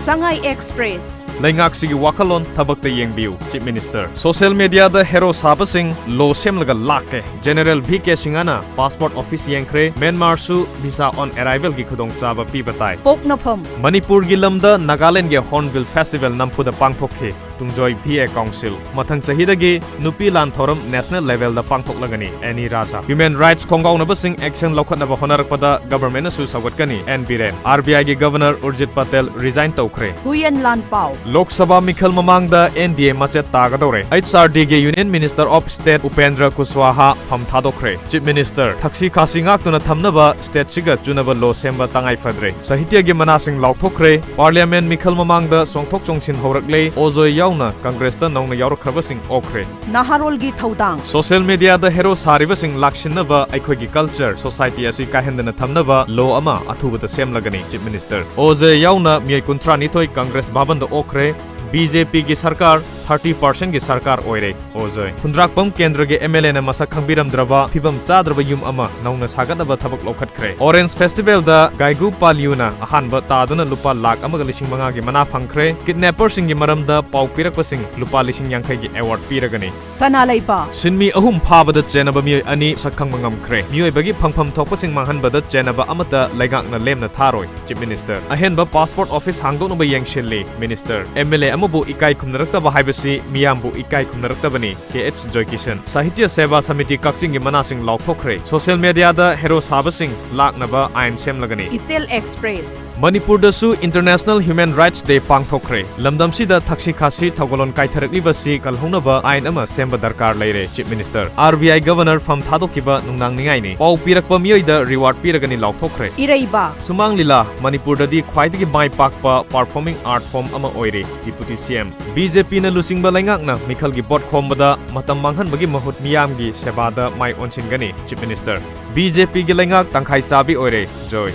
ꯁꯉꯥꯏ ꯑꯦꯛꯁꯄ꯭ꯔꯦꯁ꯫ ꯂꯩꯉꯥꯛꯁꯤꯒꯤ ꯋꯥꯈꯜꯂꯣꯟ ꯊꯕꯛꯇ ꯌꯦꯡꯕꯤꯌꯨ, Chief Minister꯫ Social media ꯗ hero ꯁꯥꯕꯁꯤꯡ law ꯁꯦꯝꯂꯒ ꯂꯥꯛꯀꯦ꯫ General ꯚꯤ ꯀꯦ ꯁꯤꯡꯍꯅ passport office ꯌꯦꯡꯈ꯭ꯔꯦ꯫ ꯃ꯭ꯌꯥꯟꯃꯥꯔꯁꯨ visa on arrival ꯒꯤ ꯈꯨꯗꯣꯡꯆꯥꯕ ꯄꯤꯕ ꯇꯥꯏ꯫ ꯄꯣꯛꯅꯐꯝ꯫ ꯃꯅꯤꯄꯨꯔꯒꯤ ꯂꯝꯗ ꯅꯥꯒꯥꯂꯦꯟꯒꯤ Hornbill Festival ꯅꯝꯐꯨꯗ ꯄꯥꯡꯊꯣꯛꯈꯤ꯫ Tungjoi V A council. ꯃꯊꯪ ꯆꯍꯤꯗꯒꯤ ꯅꯨꯄꯤ ꯂꯥꯟ ꯊꯧꯔꯝ national level ꯗ ꯄꯥꯡꯊꯣꯛꯂꯒꯅꯤ, ꯑꯦꯅꯤ ꯔꯥꯖꯥ꯫ Human rights ꯈꯣꯡꯒꯥꯎꯅꯕꯁꯤꯡ action ꯂꯧꯈꯠꯅꯕ ꯍꯣꯠꯅꯔꯛꯄꯗ government ꯅꯁꯨ ꯁꯧꯒꯠꯀꯅꯤ, ꯑꯦꯟ ꯕꯤꯔꯦꯟ꯫ ꯑꯥꯔ ꯕꯤ ꯑꯥꯏ ꯒꯤ Governor ꯎꯔꯖꯤꯠ ꯄꯇꯦꯜ resign ꯇꯧꯈ꯭ꯔꯦ꯫ ꯍꯨꯏꯌꯦꯟ ꯂꯥꯟꯄꯥꯎ꯫ ꯂꯣꯛ ꯁꯚꯥ ꯃꯤꯈꯜ ꯃꯃꯥꯡꯗ ꯑꯦꯟ ꯗꯤ ꯑꯦ ꯃꯆꯦꯠ ꯇꯥꯒꯗꯧꯔꯦ꯫ ꯑꯩꯆ ꯑꯥꯔ ꯗꯤ ꯒꯤ Union Minister of State Upendra ꯀꯨꯁꯋꯥꯍꯥ ꯐꯝ ꯊꯥꯗꯣꯛꯈ꯭ꯔꯦ꯫ Chief Minister, ꯊꯛꯁꯤ ꯈꯥꯁꯤ ꯉꯥꯛꯇꯨꯅ ꯊꯝꯅꯕ state ꯁꯤꯒ ꯆꯨꯅꯕ law ꯁꯦꯝꯕ ꯇꯉꯥꯏ ꯐꯗ꯭ꯔꯦ꯫ ꯁꯥꯍꯤꯇ꯭ꯌꯒꯤ ꯃꯅꯥꯁꯤꯡ ꯂꯥꯎꯊꯣꯛꯈ꯭ꯔꯦ꯫ Parliament ꯃꯤꯈꯜ ꯃꯃꯥꯡꯗ ꯆꯣꯡꯊꯣꯛ ꯆꯣꯡꯁꯤꯟ ꯍꯧꯔꯛꯂꯦ꯫ ꯑꯣꯖꯣꯏ ꯌꯥꯎꯅ Congress ꯇ ꯅꯧꯅ ꯌꯥꯎꯔꯛꯈ꯭ꯔꯕꯁꯤꯡ ꯑꯣꯛꯈ꯭ꯔꯦ꯫ ꯅꯍꯥꯔꯣꯜꯒꯤ ꯊꯧꯗꯥꯡ꯫ Social media ꯗ hero ꯁꯥꯔꯤꯕꯁꯤꯡ ꯂꯥꯛꯁꯤꯟꯅꯕ ꯑꯩꯈꯣꯏꯒꯤ culture, society ꯑꯁꯤ ꯀꯥꯏꯍꯟꯗꯅ ꯊꯝꯅꯕ law ꯑꯃ ꯑꯊꯨꯕꯗ ꯁꯦꯝꯂꯒꯅꯤ, Chief Minister꯫ ꯑꯣꯖꯣꯏ ꯌꯥꯎꯅ ꯃꯤꯑꯣꯏ ꯀꯨꯟꯊ꯭ꯔꯥ ꯅꯤꯊꯣꯏ Congress ꯚꯥꯕꯟꯗ ꯑꯣꯛꯈ꯭ꯔꯦ꯫ ꯕꯤ ꯖꯦ ꯄꯤ ꯒꯤ ꯁꯔꯀꯥꯔ thirty percent ꯒꯤ ꯁꯔꯀꯥꯔ ꯑꯣꯏꯔꯦ꯫ ꯑꯣꯖꯣꯏ꯫ ꯈꯨꯟꯗ꯭ꯔꯥꯛꯄꯝ ꯀꯦꯟꯗ꯭ꯔꯒꯤ ꯑꯦꯝ ꯑꯦꯜ ꯑꯦꯅ ꯃꯁꯛ ꯈꯪꯕꯤꯔꯝꯗ꯭ꯔꯕ ꯐꯤꯕꯝ ꯆꯥꯗ꯭ꯔꯕ ꯌꯨꯝ ꯑꯃ ꯅꯧꯅ ꯁꯥꯒꯠꯅꯕ ꯊꯕꯛ ꯂꯧꯈꯠꯈ꯭ꯔꯦ꯫ Orange Festival ꯗ ꯒꯥꯏꯒꯨ ꯄꯥꯂꯤꯌꯨꯅ ꯑꯍꯥꯟꯕ ꯇꯥꯗꯨꯅ ꯂꯨꯄꯥ ꯂꯥꯈ ꯑꯃꯒ ꯂꯤꯁꯤꯡ ꯃꯉꯥꯒꯤ ꯃꯅꯥ ꯐꯪꯈ꯭ꯔꯦ꯫ Kidnapper ꯁꯤꯡꯒꯤ ꯃꯔꯝꯗ ꯄꯥꯎ ꯄꯤꯔꯛꯄꯁꯤꯡ ꯂꯨꯄꯥ ꯂꯤꯁꯤꯡ ꯌꯥꯡꯈꯩꯒꯤ award ꯄꯤꯔꯒꯅꯤ꯫ ꯁꯅꯥ ꯂꯩꯕꯥꯛ꯫ ꯁꯤꯟꯃꯤ ꯑꯍꯨꯝ ꯐꯥꯕꯗ ꯆꯦꯟꯅꯕ ꯃꯤꯑꯣꯏ ꯑꯅꯤ ꯁꯛꯈꯪꯕ ꯉꯝꯈ꯭ꯔꯦ꯫ ꯃꯤꯑꯣꯏꯕꯒꯤ ꯐꯪꯐꯝ ꯊꯣꯛꯄꯁꯤꯡ ꯃꯥꯡꯍꯟꯕꯗ ꯆꯦꯟꯅꯕ ꯑꯃꯠꯇ ꯂꯩꯉꯥꯛꯅ ꯂꯦꯝꯅ ꯊꯥꯔꯣꯏ꯫ Chief Minister꯫ ꯑꯍꯦꯟꯕ passport office ꯍꯥꯡꯗꯣꯛꯅꯕ ꯌꯦꯡꯁꯤꯜꯂꯤ, Minister꯫ M L A ꯑꯃꯕꯨ ꯏꯀꯥꯏ ꯈꯨꯝꯅꯔꯛꯇꯕ ꯍꯥꯏꯕꯁꯤ ꯃꯤꯌꯥꯝꯕꯨ ꯏꯀꯥꯏ ꯈꯨꯝꯅꯔꯛꯇꯕꯅꯤ, ꯀꯦ ꯑꯩꯆ ꯖꯣꯏꯀꯤꯁꯟ꯫ ꯁꯥꯍꯤꯇ꯭ꯌ ꯁꯦꯕꯥ ꯁꯃꯤꯇꯤ ꯀꯛꯆꯤꯡꯒꯤ ꯃꯅꯥꯁꯤꯡ ꯂꯥꯎꯊꯣꯛꯈ꯭ꯔꯦ꯫ Social media ꯗ hero ꯁꯥꯕꯁꯤꯡ ꯂꯥꯛꯅꯕ ꯑꯥꯏꯟ ꯁꯦꯝꯂꯒꯅꯤ꯫ ꯏꯆꯦꯜ ꯑꯦꯛꯁꯄ꯭ꯔꯦꯁ꯫ ꯃꯅꯤꯄꯨꯔꯗꯁꯨ International Human Rights Day ꯄꯥꯡꯊꯣꯛꯈ꯭ꯔꯦ꯫ ꯂꯝꯗꯝꯁꯤꯗ ꯊꯛꯁꯤ ꯈꯥꯁꯤ ꯊꯧꯒꯜꯂꯣꯟ ꯀꯥꯏꯊꯔꯛꯂꯤꯕꯁꯤ ꯀꯜꯍꯧꯅꯕ ꯑꯥꯏꯟ ꯑꯃ ꯁꯦꯝꯕ ꯗꯔꯀꯥꯔ ꯂꯩꯔꯦ, Chief Minister꯫ ꯑꯥꯔ ꯕꯤ ꯑꯥꯏ Governor ꯐꯝ ꯊꯥꯗꯣꯛꯈꯤꯕ ꯅꯨꯡꯅꯥꯡꯅꯤꯉꯥꯏꯅꯤ꯫ ꯄꯥꯎ ꯄꯤꯔꯛꯄ ꯃꯤꯑꯣꯏꯗ reward ꯄꯤꯔꯒꯅꯤ ꯂꯥꯎꯊꯣꯛꯈ꯭ꯔꯦ꯫ ꯏꯔꯩꯕꯥꯛ꯫ ꯁꯨꯃꯥꯡ ꯂꯤꯂꯥ, ꯃꯅꯤꯄꯨꯔꯗꯗꯤ ꯈ꯭ꯋꯥꯏꯗꯒꯤ ꯃꯥꯏ ꯄꯥꯛꯄ performing art form ꯑꯃ ꯑꯣꯏꯔꯦ, Deputy ꯁꯤ ꯑꯦꯝ꯫ ꯕꯤ ꯖꯦ ꯄꯤꯅ ꯂꯨꯆꯤꯡꯕ ꯂꯩꯉꯥꯛꯅ ꯃꯤꯈꯜꯒꯤ ꯚꯣꯠ ꯈꯣꯝꯕꯗ ꯃꯇꯝ ꯃꯥꯡꯍꯟꯕꯒꯤ ꯃꯍꯨꯠ ꯃꯤꯌꯥꯝꯒꯤ ꯁꯦꯕꯥꯗ ꯃꯥꯏ ꯑꯣꯟꯁꯤꯟꯒꯅꯤ, Chief Minister꯫ ꯕꯤ ꯖꯦ ꯄꯤꯒꯤ ꯂꯩꯉꯥꯛ ꯇꯪꯈꯥꯏ ꯆꯥꯕꯤ ꯑꯣꯏꯔꯦ꯫ ꯖꯣꯏ꯫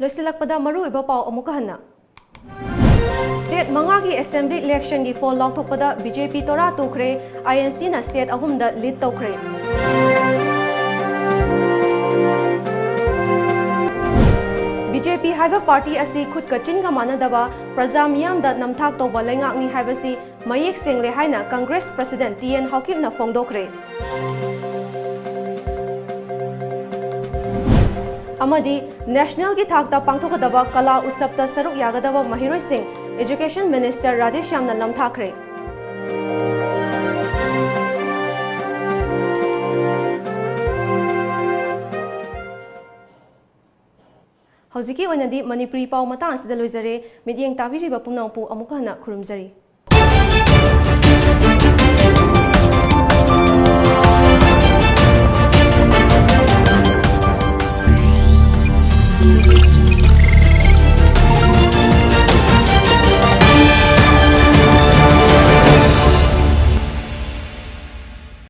ꯂꯣꯏꯁꯤꯜꯂꯛꯄꯗ ꯃꯔꯨꯑꯣꯏꯕ ꯄꯥꯎ ꯑꯃꯨꯛꯀ ꯍꯟꯅ꯫ State ꯃꯉꯥꯒꯤ assembly election ꯒꯤ poll ꯂꯥꯎꯊꯣꯛꯄꯗ ꯕꯤ ꯖꯦ ꯄꯤ ꯇꯣꯔꯥ ꯇꯨꯈ꯭ꯔꯦ, ꯑꯥꯏ ꯑꯦꯟ ꯁꯤ ꯅ state ꯑꯍꯨꯝꯗ lead ꯇꯧꯈ꯭ꯔꯦ꯫ ꯕꯤ ꯕꯤ ꯖꯦ ꯄꯤ ꯍꯥꯏꯕ ꯄꯥꯔꯇꯤ ꯑꯁꯤ ꯈꯨꯠꯀ ꯆꯤꯟꯒ ꯃꯥꯟꯅꯗꯕ, ꯄ꯭ꯔꯖꯥ ꯃꯤꯌꯥꯝꯗ ꯅꯝꯊꯥꯛ ꯇꯧꯕ ꯂꯩꯉꯥꯛꯅꯤ ꯍꯥꯏꯕꯁꯤ ꯃꯌꯦꯛ ꯁꯦꯡꯂꯦ ꯍꯥꯏꯅ ꯀꯪꯒ꯭ꯔꯦꯁ ꯄ꯭ꯔꯁꯤꯗꯦꯟꯠ ꯇꯤ ꯑꯦꯟ ꯍꯥꯎꯀꯤꯞꯅ ꯐꯣꯡꯗꯣꯛꯈ꯭ꯔꯦ꯫ ꯑꯃꯗꯤ ꯅꯦꯁꯅꯦꯜꯒꯤ ꯊꯥꯛꯇ ꯄꯥꯡꯊꯣꯛꯀꯗꯕ ꯀꯂꯥ ꯎꯠꯁꯕꯇ ꯁꯔꯨꯛ ꯌꯥꯒꯗꯕ ꯃꯍꯩꯔꯣꯏꯁꯤꯡ ꯏꯖꯨꯀꯦꯁꯟ ꯃꯤꯅꯤꯁꯇꯔ ꯔꯥꯙꯦꯁ꯭ꯌꯥꯝꯅ ꯅꯝꯊꯥꯛꯈ꯭ꯔꯦ꯫ ꯍꯧꯖꯤꯛꯀꯤ ꯑꯣꯏꯅꯗꯤ ꯃꯅꯤꯄꯨꯔꯤ ꯄꯥꯎ ꯃꯇꯥꯡ ꯑꯁꯤꯗ ꯂꯣꯏꯖꯔꯦ꯫ ꯃꯤꯠꯌꯦꯡ ꯇꯥꯕꯤꯔꯤꯕ ꯄꯨꯝꯅꯃꯛꯄꯨ ꯑꯃꯨꯛꯀ ꯍꯟꯅ ꯈꯨꯔꯨꯝꯖꯔꯤ꯫